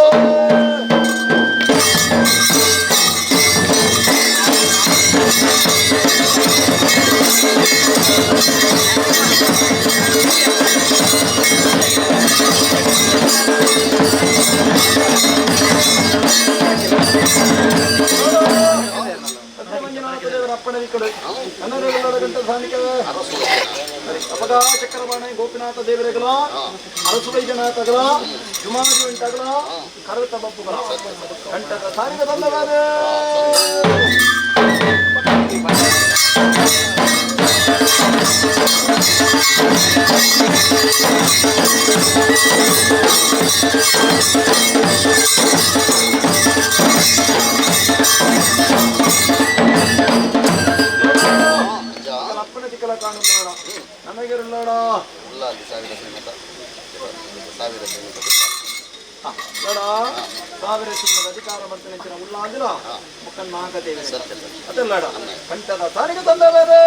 ಮಂಜುನಾಥ ದೇವರ ಅಪ್ಪಣೆ ಕೊಡು ಕಂಠದ ಸಾನಿಕ. ಅಪಗ ಚಕ್ರಪಾಣಿ ಗೋಪಿನಾಥ ದೇವರಿಗಲ ಅರಸು ವೈದ್ಯನಾಥಗಳ ಜುಮಾದಿ ಉಂಟಾಗಲ ಕರತ ಬಪ್ಪುಗಳ ಕಂಠದ ಸಾನಿಕ ತಂದವಾದ. ಅಪ್ಪನ ತಿಕ್ಕಲ ಕಾಣುಲ್ಲಾಡ ನಮಗಿರುಲ್ಲಾಡ ಉಳ್ಳಾಲಿ ಸಾವಿರ ಸೀಮಿತ ಸಾವಿರ ಸೀಮಿತ ನೋಡ ಸಾವಿರ ಸಿಂಹದ ಅಧಿಕಾರ ಮಾಡ್ತಾನೆ ಉಳ್ಳಾಂದಿರ ಮುಕ್ಕನ್ ನಾಗದೇವಿ ಅದೆಲ್ಲಾಡ ಕಂಠದ ಸಾರಿಗೆ ತಂದವರು.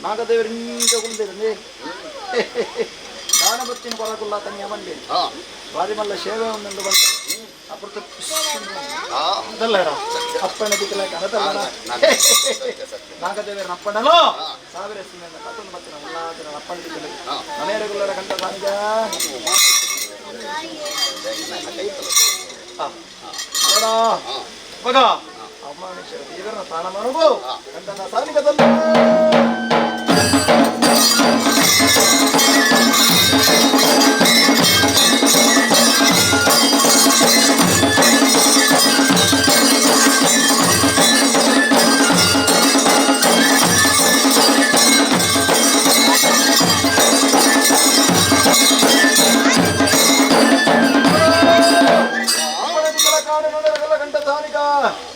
ನಾಗದೇವರಿಂದ ಕುಂದಿರಂದಿ ದಾನಬತ್ತಿನ ಕೊರಕುಲ್ಲ ತನಿಯ ಬಂಡಿ ಬಾರಿ ಮಲ್ಲ ಸೇವೆ ಒಂದೊಂದು ಬಂದ ಅಪೃತ ಅದಲ್ಲಡ ಅಪ್ಪನ ದಿಕ್ಕಲಕ ಅದಲ್ಲಡ ನಾಗದೇವರ ಅಪ್ಪಣಲು ಸಾವಿರ ಸಿಂಹ ಕತ್ತೊಂದು ಬತ್ತಿನ ಉಳ್ಳಾದಿನ ಅಪ್ಪನ ದಿಕ್ಕಲ ಮನೆಯರಗುಲ್ಲರ ಕಂಠ ಸಾನಿಗ. ನೋಡ ಮಗ ಅಮ್ಮಾನೇಶ್ವರ ದೇವರನ್ನ ಸ್ಥಾನ ಮನಗು ಕಂಠನ ಸಾನಿಕ ತಂದ.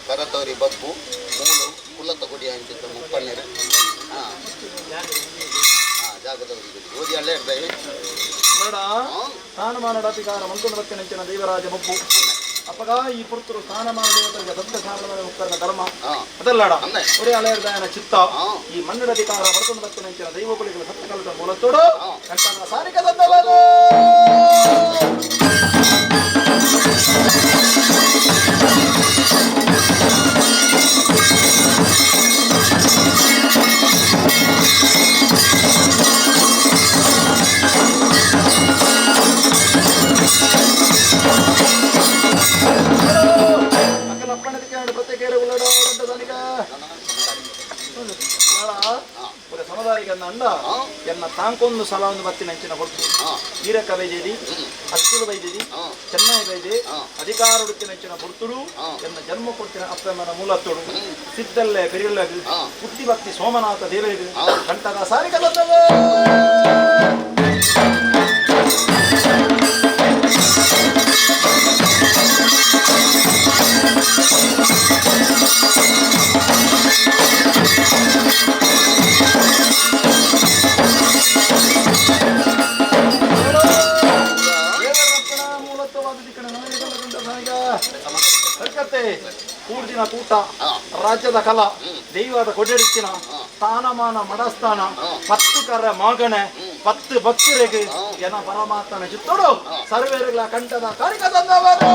ಕರತವರಿ ಬಬ್ಬು ಮೂಲು ಕುಲ್ಲತ್ತ ಕೊಡಿ ಅಂಚಿತ್ತ ಮುಪ್ಪಣ್ಣರು ಹಾಂ ಹಾಂ ಜಾಗದವರಿ ಓದಿ ಅಲ್ಲೇ ಇರ್ತೇವೆ. ನೋಡ ಸ್ಥಾನಮಾನ ಅಧಿಕಾರ ಮಂತುನ ಬತ್ತಿನಂಚಿನ ದೇವರಾಜ ಬಬ್ಬು ಅಪ್ಪಗ ಈ ಪುರ್ತರು ಸ್ಥಾನಮಾನ ದೇವತರಿಗೆ ಸತ್ಯ ಸ್ಥಾನಮಾನ ಮುಕ್ತರನ ಧರ್ಮ ಅದಲ್ಲಾಡ ಒರೇ ಅಲೆಯರ್ದಾಯನ ಚಿತ್ತ ಈ ಮಣ್ಣಿನ ಅಧಿಕಾರ ಬರ್ತನ ಬತ್ತಿನಂಚಿನ ದೈವಗಳಿಗೆ ಸತ್ಯ ಕಲಿತ ಮೂಲತ್ತೋಡು ಕಂಠನ ಸಾರಿಕ ತಂದವರು. ಸಮುದಾಯಿಗೆ ಅಂಡ ಎನ್ನ ತಾಂಕೊಂದು ಸಲ ಒಂದು ಬತ್ತಿನ ಅಂಚಿನ ಹೊರತು ಈರಕ್ಕ ಬೈದೇದಿ ಅಚ್ಚುರು ಬೈದೇದಿ ಚೆನ್ನೈ ಬೈದೆ ಅಧಿಕಾರ ಉಡುತ್ತಿನ ಅಂಚಿನ ಹೊರ್ತುಡು ಎನ್ನ ಜನ್ಮ ಕೊಡ್ತಿನ ಅಪ್ಪಮ್ಮನ ಮೂಲತ್ತೋಡು ಸಿದ್ದಲ್ಲೇ ಪೆರಿಯಲ್ಲ ಬುದ್ಧಿ ಭಕ್ತಿ ಸೋಮನಾಥ ದೇವರಿಗೆ ಕಂಠದ ಸಾರಿಕ ಬಂದವ. ಕೂರ್ದಿನ ಕೂಟ ರಾಜ್ಯದ ಕಲಾ ದೈವದ ಕೊಡೆಡಿತ್ತಿನ ಸ್ಥಾನಮಾನ ಮಡಸ್ಥಾನ ಪತ್ತು ಕರ ಮಗಣೆ ಪತ್ತು ಭಕ್ತರಿಗೆ ಜನ ಪರಮಾತ್ಮನ ಚಿತ್ತೋಡು ಸರ್ವೇರುಗಳ ಕಂಠದ ಕಾರಿಕ ತಂದವರು.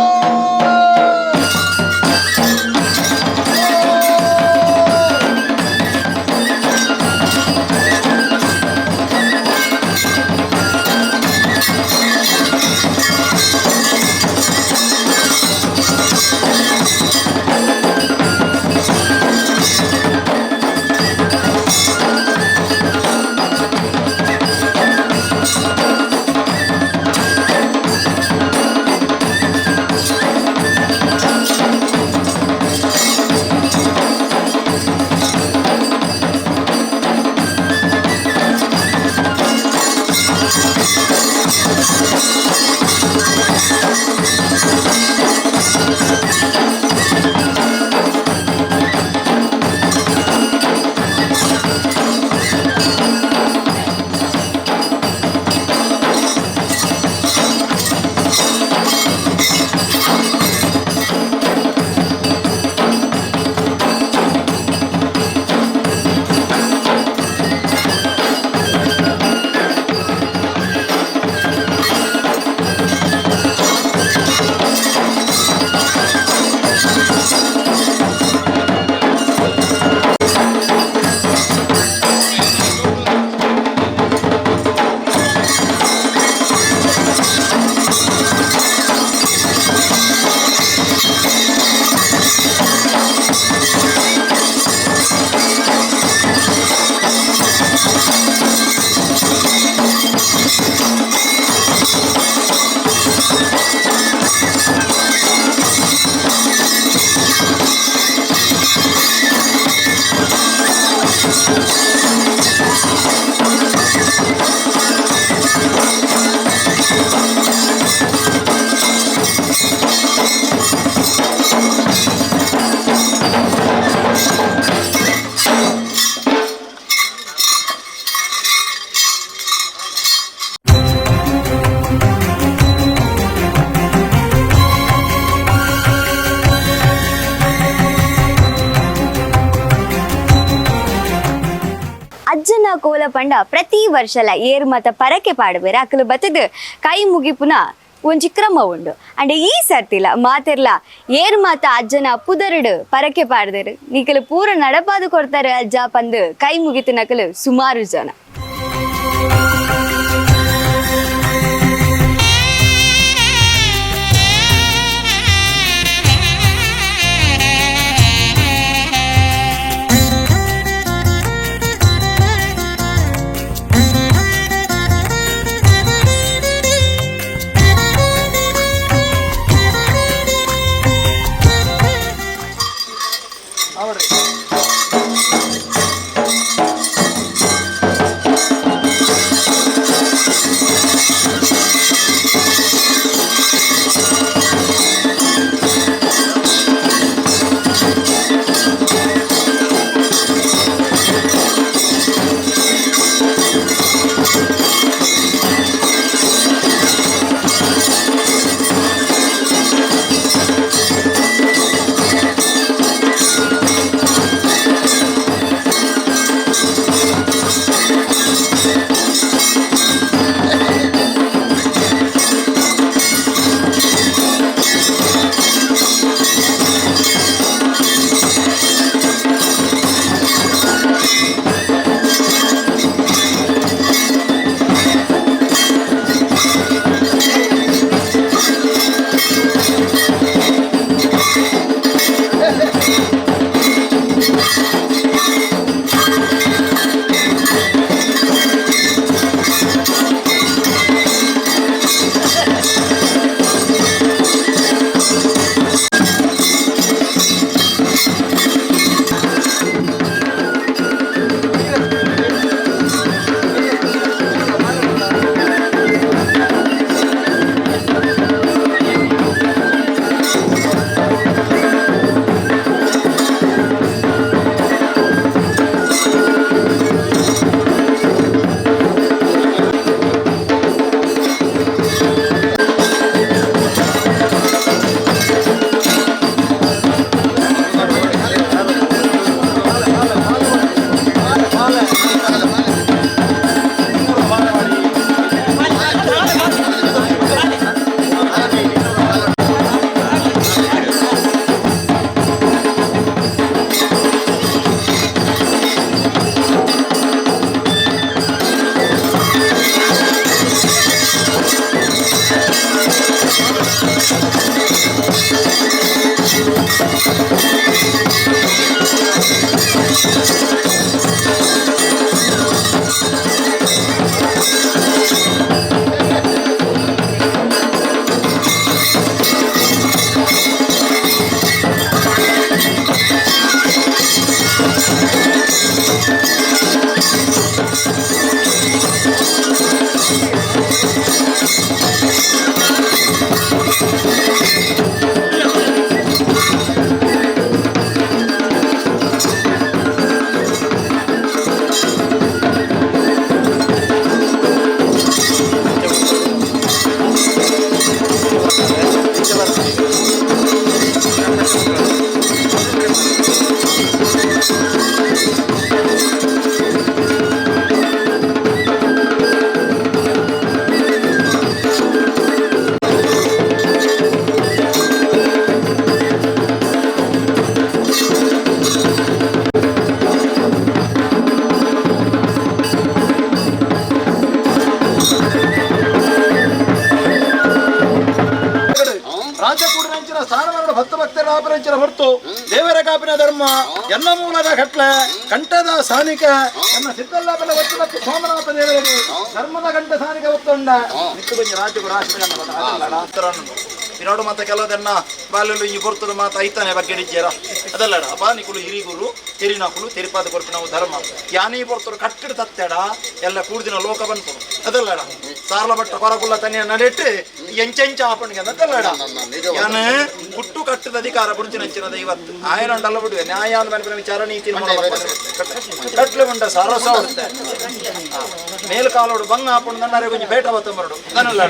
ಅಜ್ಜನ ಕೋಲ ಪಂಡ ಪ್ರತಿ ವರ್ಷಲ ಏರ್ ಮತ ಪರಕೆ ಪಾಡುವೆರ್ ಅಕಲು ಬತ್ತದ ಕೈ ಮುಗಿಪುನ ಒಂಜಿ ಕ್ರಮ ಉಂಡು. ಅಂಡ್ ಈ ಸರ್ತಿಲ ಮಾತೆರ್ಲ ಏರ್ ಮಾತ ಅಜ್ಜನ ಪುದರುಡು ಪರಕೆ ಪಾಡ್ದೇರು ನಿಕಲು ಪೂರ ನಡಪಾದು ಕೊಡ್ತಾರೆ ಅಜ್ಜ ಪಂದು ಕೈ ಮುಗಿತು ನಕಲು ಸುಮಾರು ಜನ. ಅವರೇ. ರಾಜಕೂಡಿನಂಚಿನ ಸ್ಥಾನಮಾನದ ಭಕ್ತ ಭಕ್ತರ ಆಪರಂಚಿನ ಹೊರತು ದೇವರ ಕಾಪಿನ ಧರ್ಮ ಎನ್ನ ಮೂಲದ ಕಟ್ಲೆ ಕಂಠದ ಸಾನಿಕ ಎನ್ನ ಸಿದ್ದಲ್ಲಾಪನ ಒತ್ತು ಮತ್ತು ಸೋಮನಾಥ ದೇವರಿಗೆ ಧರ್ಮದ ಕಂಠ ಸಾನಿಕ ಒತ್ತೊಂಡ ನಿತ್ತು ಕೊಂಚ ರಾಜ್ಯకు ರಾಶಿ ಮಾತ ಕೆಲದನ್ನ ಬಾಲ್ಯಲು ಈ ಪೊರ್ತುಡು ಮಾತ ಐತಾನೆ ಬಗ್ಗೆ ಡಿಜ್ಜೇರ ಅದಲ್ಲಡ ಅಪ್ಪ ನಿಕುಲು ಹಿರಿಗುರು ತೆರಿನಕುಲು ತೆರಿಪಾದ ಕೊರ್ಪಿನ ನಾವು ಧರ್ಮ ಯಾನೇ ಪೊರ್ತುಡು ಕಟ್ಟಿಡು ತತ್ತೆಡ ಎಲ್ಲ ಕೂಡ್ದಿನ ಲೋಕ ಬಂದ್ಪುಡು ಅದಲ್ಲಡ ಸಾರ್ಲ ಭಟ್ಟ ಕೊರಕುಲ್ಲ ತನಿಯ ನಡೆಟ್ಟು ಎಂಚೆಂಚ ಆಪಣಿಗೆ ಅದಲ್ಲಡ ಯಾನ ಹುಟ್ಟು ಕಟ್ಟದ ಅಧಿಕಾರ ಬುಡ್ಚಿನಂಚಿನದ ಇವತ್ತು ಆಯನಂಡಲ್ಲ ಬಿಡುವೆ ನ್ಯಾಯ ಅಂದ್ ವಿಚಾರ ನೀತಿ ಕಟ್ಲೆ ಉಂಡ ಸರಸ ಉಡುತ್ತೆ ಮೇಲ್ಕಾಲೋಡು ಬಂಗ ಹಾಕೊಂಡು ನನ್ನರೆ ಕೊಂಚ ಬೇಟ ಬತ್ತ ಬರಡು ನನ್ನಲ್ಲ.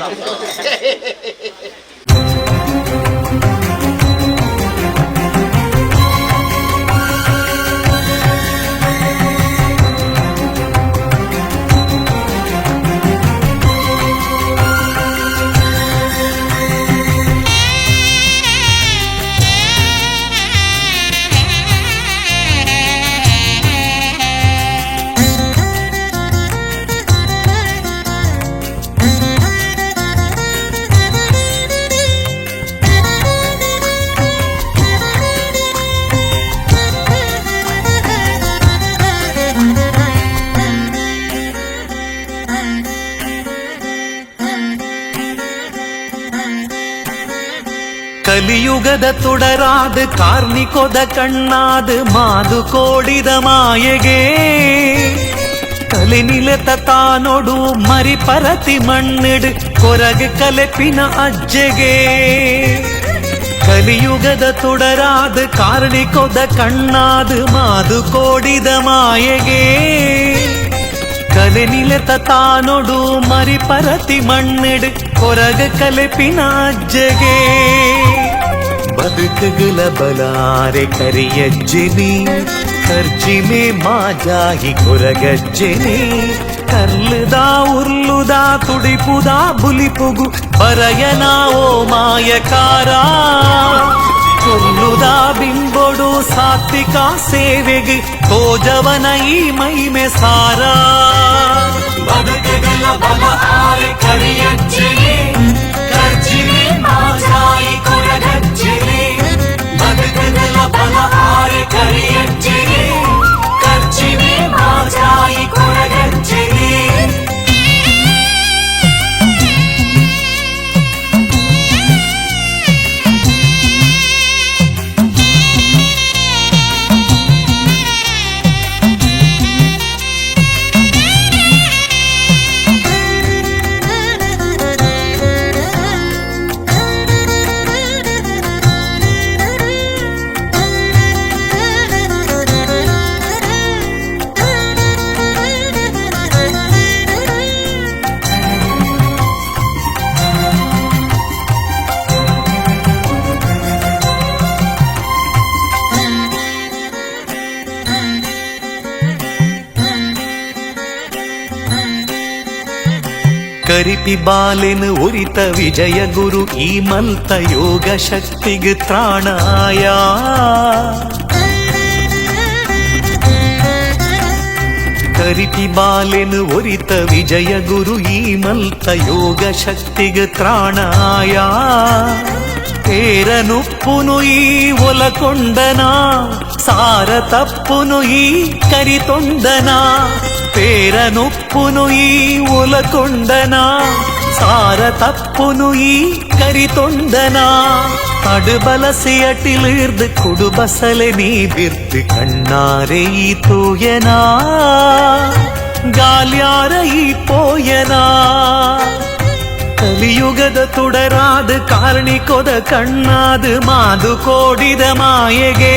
ಕಲಿಯುಗದ ತುಡರಾದ ಕಾರ್ನಿಕೊದ ಕಣ್ಣಾದ ಮಾದು ಕೋಡಿದ ಮಾಯೆಗೆ ಕಲಿನಿಲತ ತಾನೊಡು ಮರಿ ಪರತಿ ಮಣ್ಣಿಡು ಕೊರಗ ಕಲೆಪಿನ ಅಜ್ಜೆಗೆ. ಕಲಿಯುಗದ ತುಡರಾದ ಕಾರ್ಣಿಕೊದ ಕಣ್ಣಾದ ಮಾದು ಕೋಡಿದ ಮಾಯೆಗೆ ಕಲೆನಿಲತ ತಾನೊಡು ಮರಿ ಪರತಿ ಮಣ್ಣಿಡು ಕೊರಗ ಕಲೆಪಿನ ಅಜ್ಜೆಗೆ. ಬದುಕುಗಳ ಬಲಾರೆ ಕರಿಯಜ್ಜಿನಿ ಕರ್ಜಿಮೆ ಮಾಜಾಯಿ ಕೊರಗಜ್ಜಿನಿ ಕರ್ಲುದ ಉರ್ಲುದ ತುಡಿಪುದ ಬುಲಿಪುಗು ಬರಯನ ಓ ಮಾಯಕಾರ ಕೊಲ್ಲುದ ಬಿಂಬೊಡು ಸಾತ್ವಿಕ ಸೇವೆಗೆ ತೋಜವನ ಈ ಮೈಮೆ ಸಾರ. ಬದುಕುಗಳ ಬಲ ಆರೆ ಕರಿಯಜ್ಜಿನಿ ಕರ್ಜಿಮೆ ಮಾಜಾಯಿ ಕೊರಗಜ್ಜಿನಿ ಬದುಕುಗಳ ಬಲ ಆರೆ ಕರಿಯಜ್ಜಿನಿ ಕರ್ಜಿಮೆ ಮಾಜಾಯಿ ಕೊರಗಜ್ಜಿನಿ. ಕರಿಪಿ ಬಾಲೆನು ಉರಿತ ವಿಜಯ ಗುರು ಈ ಮಲ್ತ ಯೋಗ ಶಕ್ತಿಗೆ ತ್ರಾಣಾಯ. ಕರಿಪಿ ಬಾಲೆನು ಒರಿತ ವಿಜಯ ಗುರು ಈ ಮಲ್ತ ಯೋಗ ಶಕ್ತಿಗ ತ್ರಾಣಾಯ. ತೇರನುಪ್ಪುನು ಈ ಒಲಕೊಂಡನ, ಸಾರ ತಪ್ಪುನು ಈ ಕರಿತೊಂಡನ. ತೇರನುಪ್ಪುನು ಈ ಒಲಕೊಂಡನ, ಸಾರ ತಪ್ಪುನು ಈ ಕರಿತೊಂಡನ. ತಡುಬಲಸಿ ಅಟಿಲಿರ್ದು ಕುಡುಬಸಲೆ ನೀ ಬಿರ್ದು ಕಣ್ಣಾರೆ ಈ ತೂಯನಾ, ಗಾಲ್ಯಾರ ಈ ಪೋಯನಾ. ಕಲಿಯುಗದ ತುಡರಾದ ಕಾರ್ಣಿಕೊದ ಕಣ್ಣಾದ ಮಾದು ಕೋಡಿದ ಮಾಯೆಗೆ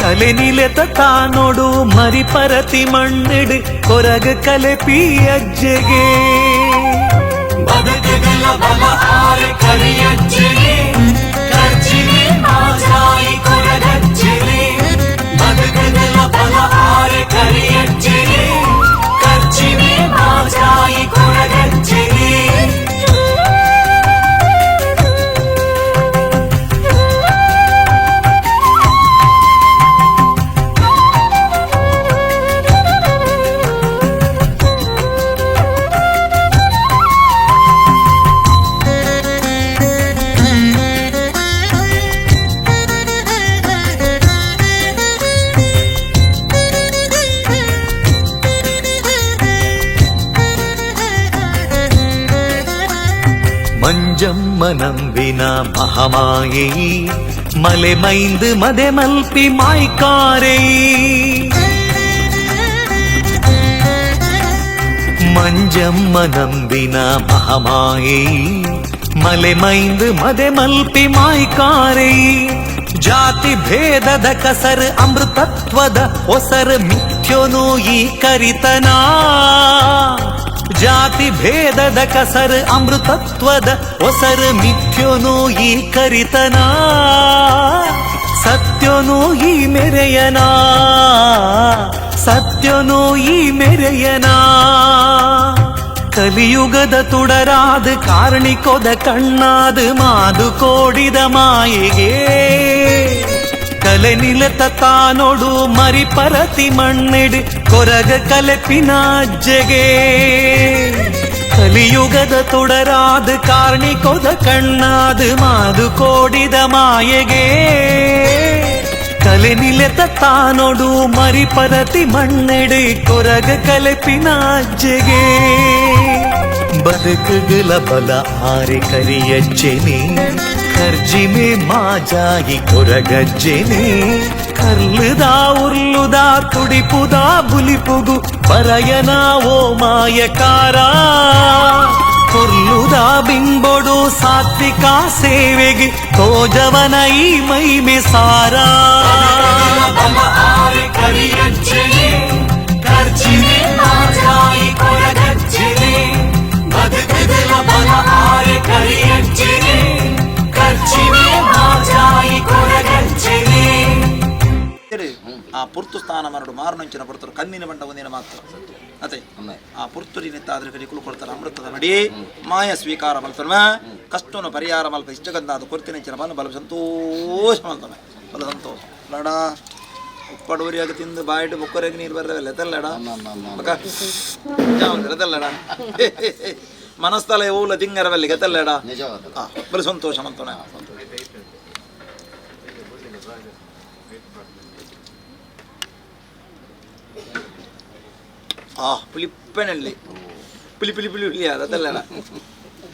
ಕಲೆ ನಿಲೆತ ತಾನೊಡು ಮರಿಪರತಿ ಮಣ್ಣಿಡು ಕೊರಗ ಕಲೆಪಿ ಅಜ್ಜೆಗೆ. ಬದುಕುಗಳ ಬಲ ಆರೆ ಕರಿಯಜ್ಜೆಗೆ, ಕರ್ಜಿಗೆ ಮಾಜಾಯಿ ಕೊರಗಜ್ಜೆಗೆ. ಬದುಕುಗಳ ಬಲ ಆರೆ ಕರಿಯಜ್ಜೆಗೆ, ಕರ್ಜಿಗೆ ಮಾಜಾಯಿ ಕೊರಗಜ್ಜೆಗೆ. ಮಂಜಮ್ಮ ನಂಬಿನ ಮಹಮಾಯೈ, ಮಲೆ ಮೈಂದು ಮದೆ ಮಲ್ಪಿ ಮಾಯ್ಕಾರೈ. ಮಂಜಮ್ಮ ನಂಬಿನ ಮಹಮಾಯೈ, ಮಲೆ ಮೈಂದು ಮದೆ ಮಲ್ಪಿ ಮಾಯ್ಕಾರೈ. ಜಾತಿ ಭೇದದ ಕಸರ್ ಅಮೃತತ್ವದ ಒಸರ್ ಮಿಥ್ಯೋನು ಈ ಕರಿತನಾ. ಜಾತಿ ಭೇದದ ಕಸರ್ ಅಮೃತತ್ವದ ಒಸರ್ ಮಿಥ್ಯೋನು ಈ ಕರಿತನಾ. ಸತ್ಯೋನು ಈ ಮೆರೆಯನಾ, ಸತ್ಯೋನು ಈ ಮೆರೆಯನಾ. ಕಲಿಯುಗದ ತುಡರಾದ ಕಾರ್ಣಿಕೊದ ಕಣ್ಣಾದ ಮಾದು ಕೋಡಿದ ಮಾಯೆಗೆ ಕಲೆ ನಿಲತ ತಾನೊಡು ಮರಿಪರತಿ ಮಣ್ಣಿಡು ಕೊರಗ ಕಲೆಪಿನಾಜ್ಜೆಗೆ. ಕಲಿಯುಗದ ತುಡರಾದ ಕಾರ್ಣಿಕೊದ ಕಣ್ಣಾದ ಮಾದು ಕೋಡಿದ ಮಾಯೆಗೆ ಕಲೆ ನಿಲೆತ ತಾನೊಡು ಮರಿಪರತಿ ಮಣ್ಣಿಡು ಕೊರಗ ಕಲೆಪಿನಾಜ್ಜೆಗೆ. ಬದುಕುಗಳ ಬಲ ಆರೆ ಕರಿಯಜ್ಜೆನೆ, ಕರ್ಜಿಮೆ ಮಾಜಾಯಿ ಕೊರಗಜ್ಜೆನೆ. ಕರ್ಲುದ ಉರ್ಲುದ ತುಡಿಪುದ ಬುಲಿಪುಗು ಬರಯನ ಓ ಮಾಯಕಾರ. ಕೊರ್ಲುದ ಬಿಂಬೊಡು ಸಾತ್ವಿಕ ಸೇವೆಗೆ ತೋಜವನ ಈ ಮೈಮೆ ಸಾರ. ಕರಿಯಜ್ಜೆನೆ, ಕರ್ಜಿಮೆ ಮಾಜಾಯಿ ಕೊರಗಜ್ಜೆನೆ. ಬದುಕುಗಳ ಬಲ ಆರೆ ಕರಿಯಜ್ಜೆನೆ, ಕರ್ಜಿಮೆ ಮಾಜಾಯಿ ಕೊರಗಜ್ಜೆನೆ. ಆ ಪುರ್ತು ಸ್ಥಾನ ಮರಡು ಮಾರುನಂಚಿನ ಪುರ್ತರು ಕಣ್ಣಿನ ಬಂಡ ಒಂದಿನ ಮಾತ್ರ ಅದೇ. ಆ ಪುರ್ತುರಿ ನಿತ್ತಾದ್ರೆ ನಿಕುಲು ಕೊಡ್ತಾರೆ ಅಮೃತದ ಮಡಿ ಮಾಯ ಸ್ವೀಕಾರ ಮಲ್ತನ ಕಷ್ಟನ ಪರಿಹಾರ ಮಲ್ಪ ಇಷ್ಟಗಂದಾದ ಕೊರ್ತಿನಂಚಿನ ಬಲ ಬಲ ಸಂತೋಷ ಮಲ್ತನ ಬಲ ಸಂತೋಷ ಲಡ. ಉಪ್ಪಡೂರಿಯಾಗ ತಿಂದು ಬಾಯಿಟ್ಟು ಬೊಕ್ಕರೆಗೆ ನೀರು ಬರ್ರವೆಲ್ಲ ಎತ್ತಲ್ಲಡ ಬಕ ಎತ್ತಲ್ಲಡ ಮನಸ್ಥಲ ಓಲ ತಿಂಗರವಲ್ಲಿ ಗೆತ್ತಲ್ಲಡ. ನಿಜವಾದ. ಬಲ ಸಂತೋಷ ಮಂತನ. ಆ ಪುಲಿಪ್ಪೆನಲ್ಲಿ ಪುಲಿ ಪುಲಿ ಪುಲಿ ಪುಲಿ ಅದಲ್ಲಡ.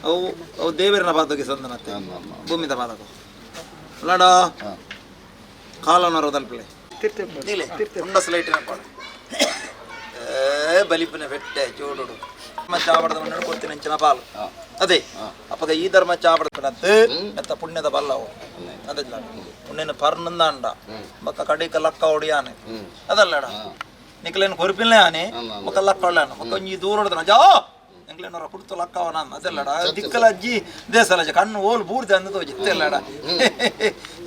ಅವು ಅವು ದೇವರನ ಪಾದಕ್ಕೆ ಸಂದನತ್ತೆ ಭೂಮಿದ ಪಾದಕ್ಕೆ ಲಡ ಕಾಲನರ ತಲುಪಲೆ ಉಂಡ ಸ್ಲೈಟಿನ ಪಾಡು ಏ ಬಲಿಪುನ ಬೆಟ್ಟೆ ಜೋಡುಡು ಚಾವಡದ ಮಣ್ಣು ಕೊಡ್ತೀನಿ ಅಂಚಿನ ಪಾಲು ಅದೇ. ಅಪ್ಪಗ ಈ ಧರ್ಮ ಚಾವಡದ ಮೆತ್ತ ಪುಣ್ಯದ ಬಲ್ಲವು ಅದಲ್ಲ. ಪುಣ್ಯನ ಪರ್ನಂದಾಂಡ ಬೊಕ್ಕ ಕಡಿಕ ಲಕ್ಕ ಒಡಿಯಾನೆ ಅದಲ್ಲಡ. ನಿಕ್ಲೇನು ಕೊರಿಪಿಲ್ಲೆ ಆನೆ ಬೊಕ್ಕ ಲಕ್ಕ ಒಳ್ಳೆನ ಬೊಕ್ಕ ಒಂಜಿ ದೂರ ಹೊಡೆದನ ಜಾ ಎಂಕ್ಲೇನವರ ಕುಡ್ತು ಲಕ್ಕವನ ಅದಲ್ಲಡ. ದಿಕ್ಕಲ ಅಜ್ಜಿ ದೇಸಲಜ ಕಣ್ಣು ಓಲ್ ಬೂರ್ದೆ ಅಂದ ತೋಜಿತ್ತೆಲ್ಲಡ.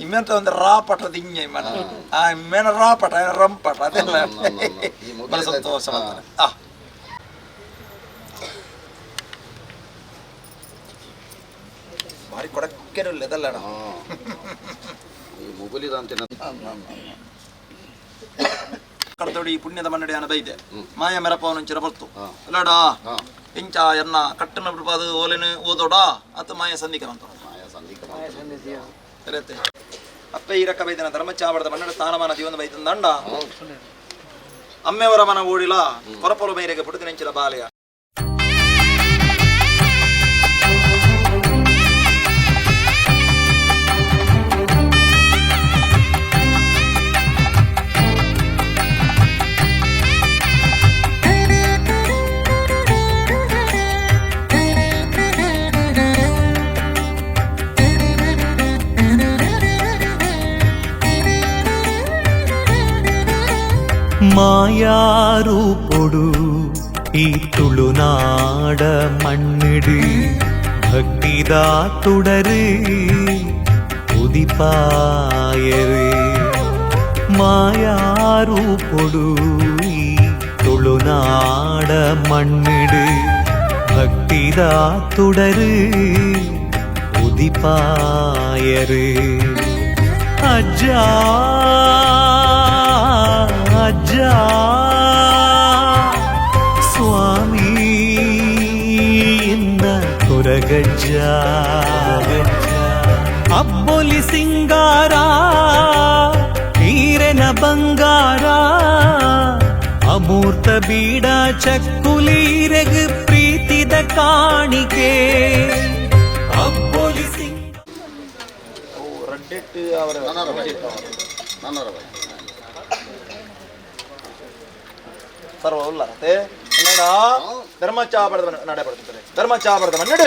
ಇಮ್ಮೆಂತ ಒಂದು ರಾಪಟ ದಿಂಜ ಇಮ್ಮನ ಆ ಇಮ್ಮೇನ ರಾಪಟ ರಂಪಟ ಅದೆಲ್ಲ ಬಲ ಸಂತೋಷ ಮಾಡ್ತಾನೆ. ಆ ಭಾರಿ ಕೊಡಕ್ಕೆನಿಲ್ಲ ಅದಲ್ಲಡ. ಈ ಮುಗುಲಿದ ಅಂತ. ಕರ್ತೋಡಿ ಈ ಪುಣ್ಯದ ಮನ್ನಡಿಯಾನ ಬೈದೆ ಮಾಯ ಮೆರಪವನ ಪೊರ್ತು ಇಲ್ಲಡಾ ಇಂಚ ಎನ್ನ ಕಟ್ಟನ ಬಿಡ್ಪಾದು ಓಲೆನು ಓದೋಡ ಅತ್ತ ಮಾಯ ಸಂಧಿಕರಂತ ಮಾಯ ಸಂಧಿಕ ಸರಿಯತ್ತೆ. ಅಪ್ಪೆ ಈ ರಕ್ಕ ಬೈದನ ಧರ್ಮಚಾವಡದ ಮನ್ನಡ ಸ್ಥಾನಮಾನ ದಿವನ ಬೈದಂಡ ಅಮ್ಮೆಯವರ ಮನ ಓಡಿಲ ಕೊರಪೊರು ಬೈರೆಗೆ ಪುಡುದಿನಂಚಿನ ಬಾಲೆಯ. ಮಾಯಾರೂಪೊಡು ಈ ತುಳುನಾಡ ಮಣ್ಣಿಡು ಭಕ್ತಿದ ತುಡರು ಉದಿಪಾಯರು. ಮಾಯಾರೂಪೊಡು ಈ ತುಳುನಾಡ ಮಣ್ಣಿಡು ಭಕ್ತಿದ ತುಡರು ಉದಿಪಾಯರು. ಅಜ್ಜ ಅಜ್ಜ ಸ್ವಾಮಿ ಎನ್ನ ಕೊರಗಜ್ಜ, ಅಬ್ಬೊಲಿ ಸಿಂಗಾರ ಈರೆನ ಬಂಗಾರ, ಅಮೂರ್ತ ಬೀಡ ಚಕ್ಕುಲೀರೆಗ್ ಪ್ರೀತಿದ ಕಾಣಿಕೆ ಅಬ್ಬೊಲಿ ಸಿಂಗ ರಡ್ಡೆಟ್ಟು ಅವರ ನನರ ಬೈ, ನನರ ಬೈ. ಸರ್ವ ಉಲ್ಲರತೆ ಕನ್ನಡ ಧರ್ಮಚಾಪರದ ನಡೆ ಪಡ್ತಾರೆ. ಧರ್ಮಚಾಪರದ ಮನ್ನಡು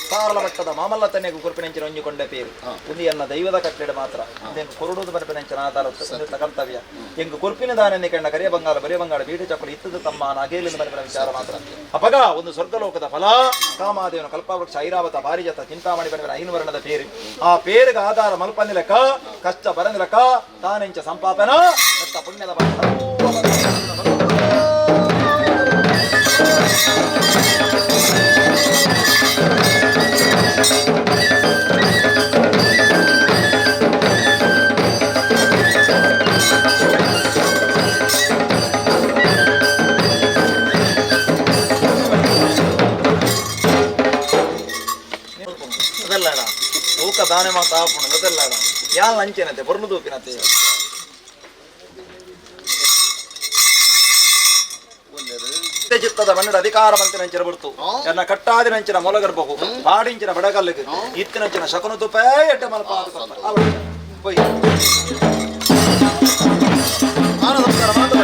ಸಾರಲ ಮಟ್ಟದ ಮಾಮಲ್ಲ ತನ್ನೆಗೆ ಕುರುಪಿನಂಚಿನ ಒಂಜಿಕೊಂಡ ಪೇರು ಉಂದಿಯನ್ನ ದೈವದ ಕಟ್ಟೆಡೆ ಮಾತ್ರ ಎಂಕ್ ಕೊರಡುದು ಬರ್ಪಿನಂಚಿನ ಆಧಾರ ಉಂದೆತ್ತ ಕರ್ತವ್ಯ. ಎಂಕ್ ಕುರ್ಪಿನ ದಾನೆಂದು ಕಂಡ ಕರಿಯ ಬಂಗಾರ ಬರಿಯ ಬಂಗಾರ ಬೀಡು ಚಕ್ಕುಲು ಇತ್ತದ ತಮ್ಮ ನಗೇಲಿಂದ ಬರ್ಪಿನ ವಿಚಾರ ಮಾತ್ರ. ಅಪಗ ಒಂದು ಸ್ವರ್ಗಲೋಕದ ಫಲ ಕಾಮಾದೇವನ ಕಲ್ಪವೃಕ್ಷ ಐರಾವತ ಪಾರಿಜಾತ ಚಿಂತಾಮಣಿ ಬರಿನ ಐನು ವರ್ಣದ ಪೇರು. ಆ ಪೇರಿಗೆ ಆಧಾರ ಮಲ್ಪಂದಿಲಕ ಕಷ್ಟ ಬರಂದಿಲಕ ತಾನೆಂಚ ಸಂಪಾಪನ ಮತ್ತ ಪುಣ್ಯದ ಫಲ ಸರ್ವ. ಅದೆಲ್ಲಡ ತೂಕ ದಾನೆ ಮಾತ ಆಪುಂಡು. ಅದೆಲ್ಲಡ ಯಾನ್ ಲಂಚೇನತೆ ಬೊರ್ಲು ತೂಪಿನತೆ. ಚಿತ್ತದ ಮನ್ನಡ ಅಧಿಕಾರ ಮಂತಿನಂಚಿನ ಬಿಡ್ತು ಎನ್ನ ಕಟ್ಟಾದಿನಂಚಿನ ಮೊಲಗರ್ಬಹು ಪಾಡಿಂಚಿನ ಬಡಗಲ್ಲಿಗೆ ಇತ್ತಿನಂಚಿನ ಶಕುನ ತುಪೇ ಎಡ್ಡೆ ಮಲ್ಪ ಪೊಯ್ ಆನ ಸಂಸ್ಕಾರ ಮಾತ್ರ.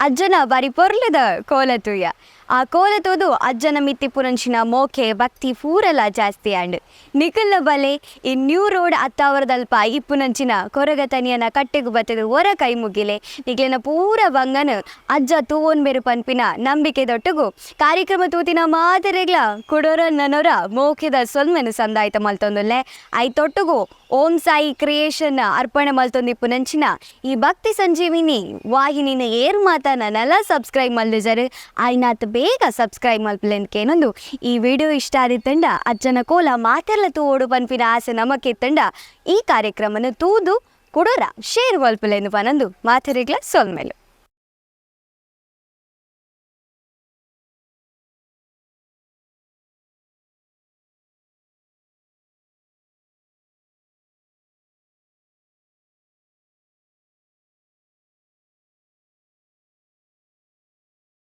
ಅಜ್ಜನ ಬಾರಿ ಪೊರ್ಲದ ಕೋಲ ತೂಯ. ಆ ಕೋಲ ತೂದು ಅಜ್ಜನ ಮಿತ್ತಿ ಪುರಂಚಿನ ಮೋಕೆ ಭಕ್ತಿ ಪೂರಲ ಜಾಸ್ತಿ ಆಂಡ್. ನಿಕಲ್ನ ಬಲೆ ಈ ನ್ಯೂ ರೋಡ್ ಅತ್ತಾವರದಲ್ಪ ಇಪ್ಪುನಂಚಿನ ಕೊರಗ ತನಿಯನ ಕಟ್ಟೆಗು ಬತ್ತದು ಒರ ಕೈ ಮುಗಿಲೆ. ನಿಕ್ಲೆನ ಪೂರ ಬಂಗನ ಅಜ್ಜ ತೂವೊನ್ ಬೇರು ಪನ್ಪಿನ ನಂಬಿಕೆ ದೊಟ್ಟುಗು ಕಾರ್ಯಕ್ರಮ ತೂತಿನ ಮಾತೆರೆಗ್ಲ ಕುಡೋರ ನನೊರ ಮೋಕೆದ ಸೊಲ್ಮೆನು ಸಂದಾಯ್ತ ಮಲ್ತೊಂದುಲ್ಲೆ. I ತೊಟ್ಟುಗು ಓಂ ಸಾಯಿ ಕ್ರಿಯೇಷನ್ ಅರ್ಪಣೆ ಮಲ್ತೊಂದಿಪ್ಪುನಂಚಿನ ಈ ಭಕ್ತಿ ಸಂಜೀವಿನಿ ವಾಹಿನಿನ ಏರ್ ಮಾತ ನನ್ನೆಲ್ಲ ಸಬ್ಸ್ಕ್ರೈಬ್ ಮಲ್ದಿಜಾರು ಆಯ್ನಾತ್ ಬೇಗ ಸಬ್ಸ್ಕ್ರೈಬ್ ಮಲ್ಪಲೆನ್ಕೇನೊಂದು. ಈ ವಿಡಿಯೋ ಇಷ್ಟ ಆದಿತ್ತಂಡ, ಅಜ್ಜನ ಕೋಲ ಮಾತೆರ್ಲ ತೂವೊಡು ಪನ್ಪಿನ ಆಸೆ ನಮಕಿತ್ತಂಡ ಈ ಕಾರ್ಯಕ್ರಮನ ತೂದು ಕುಡೋರ ಶೇರ್ ಮಲ್ಪಲೆಂದು ಪನಂದು ಮಾತೆರೆಗ್ಲ ಸೊಲ್ಮೆಲು.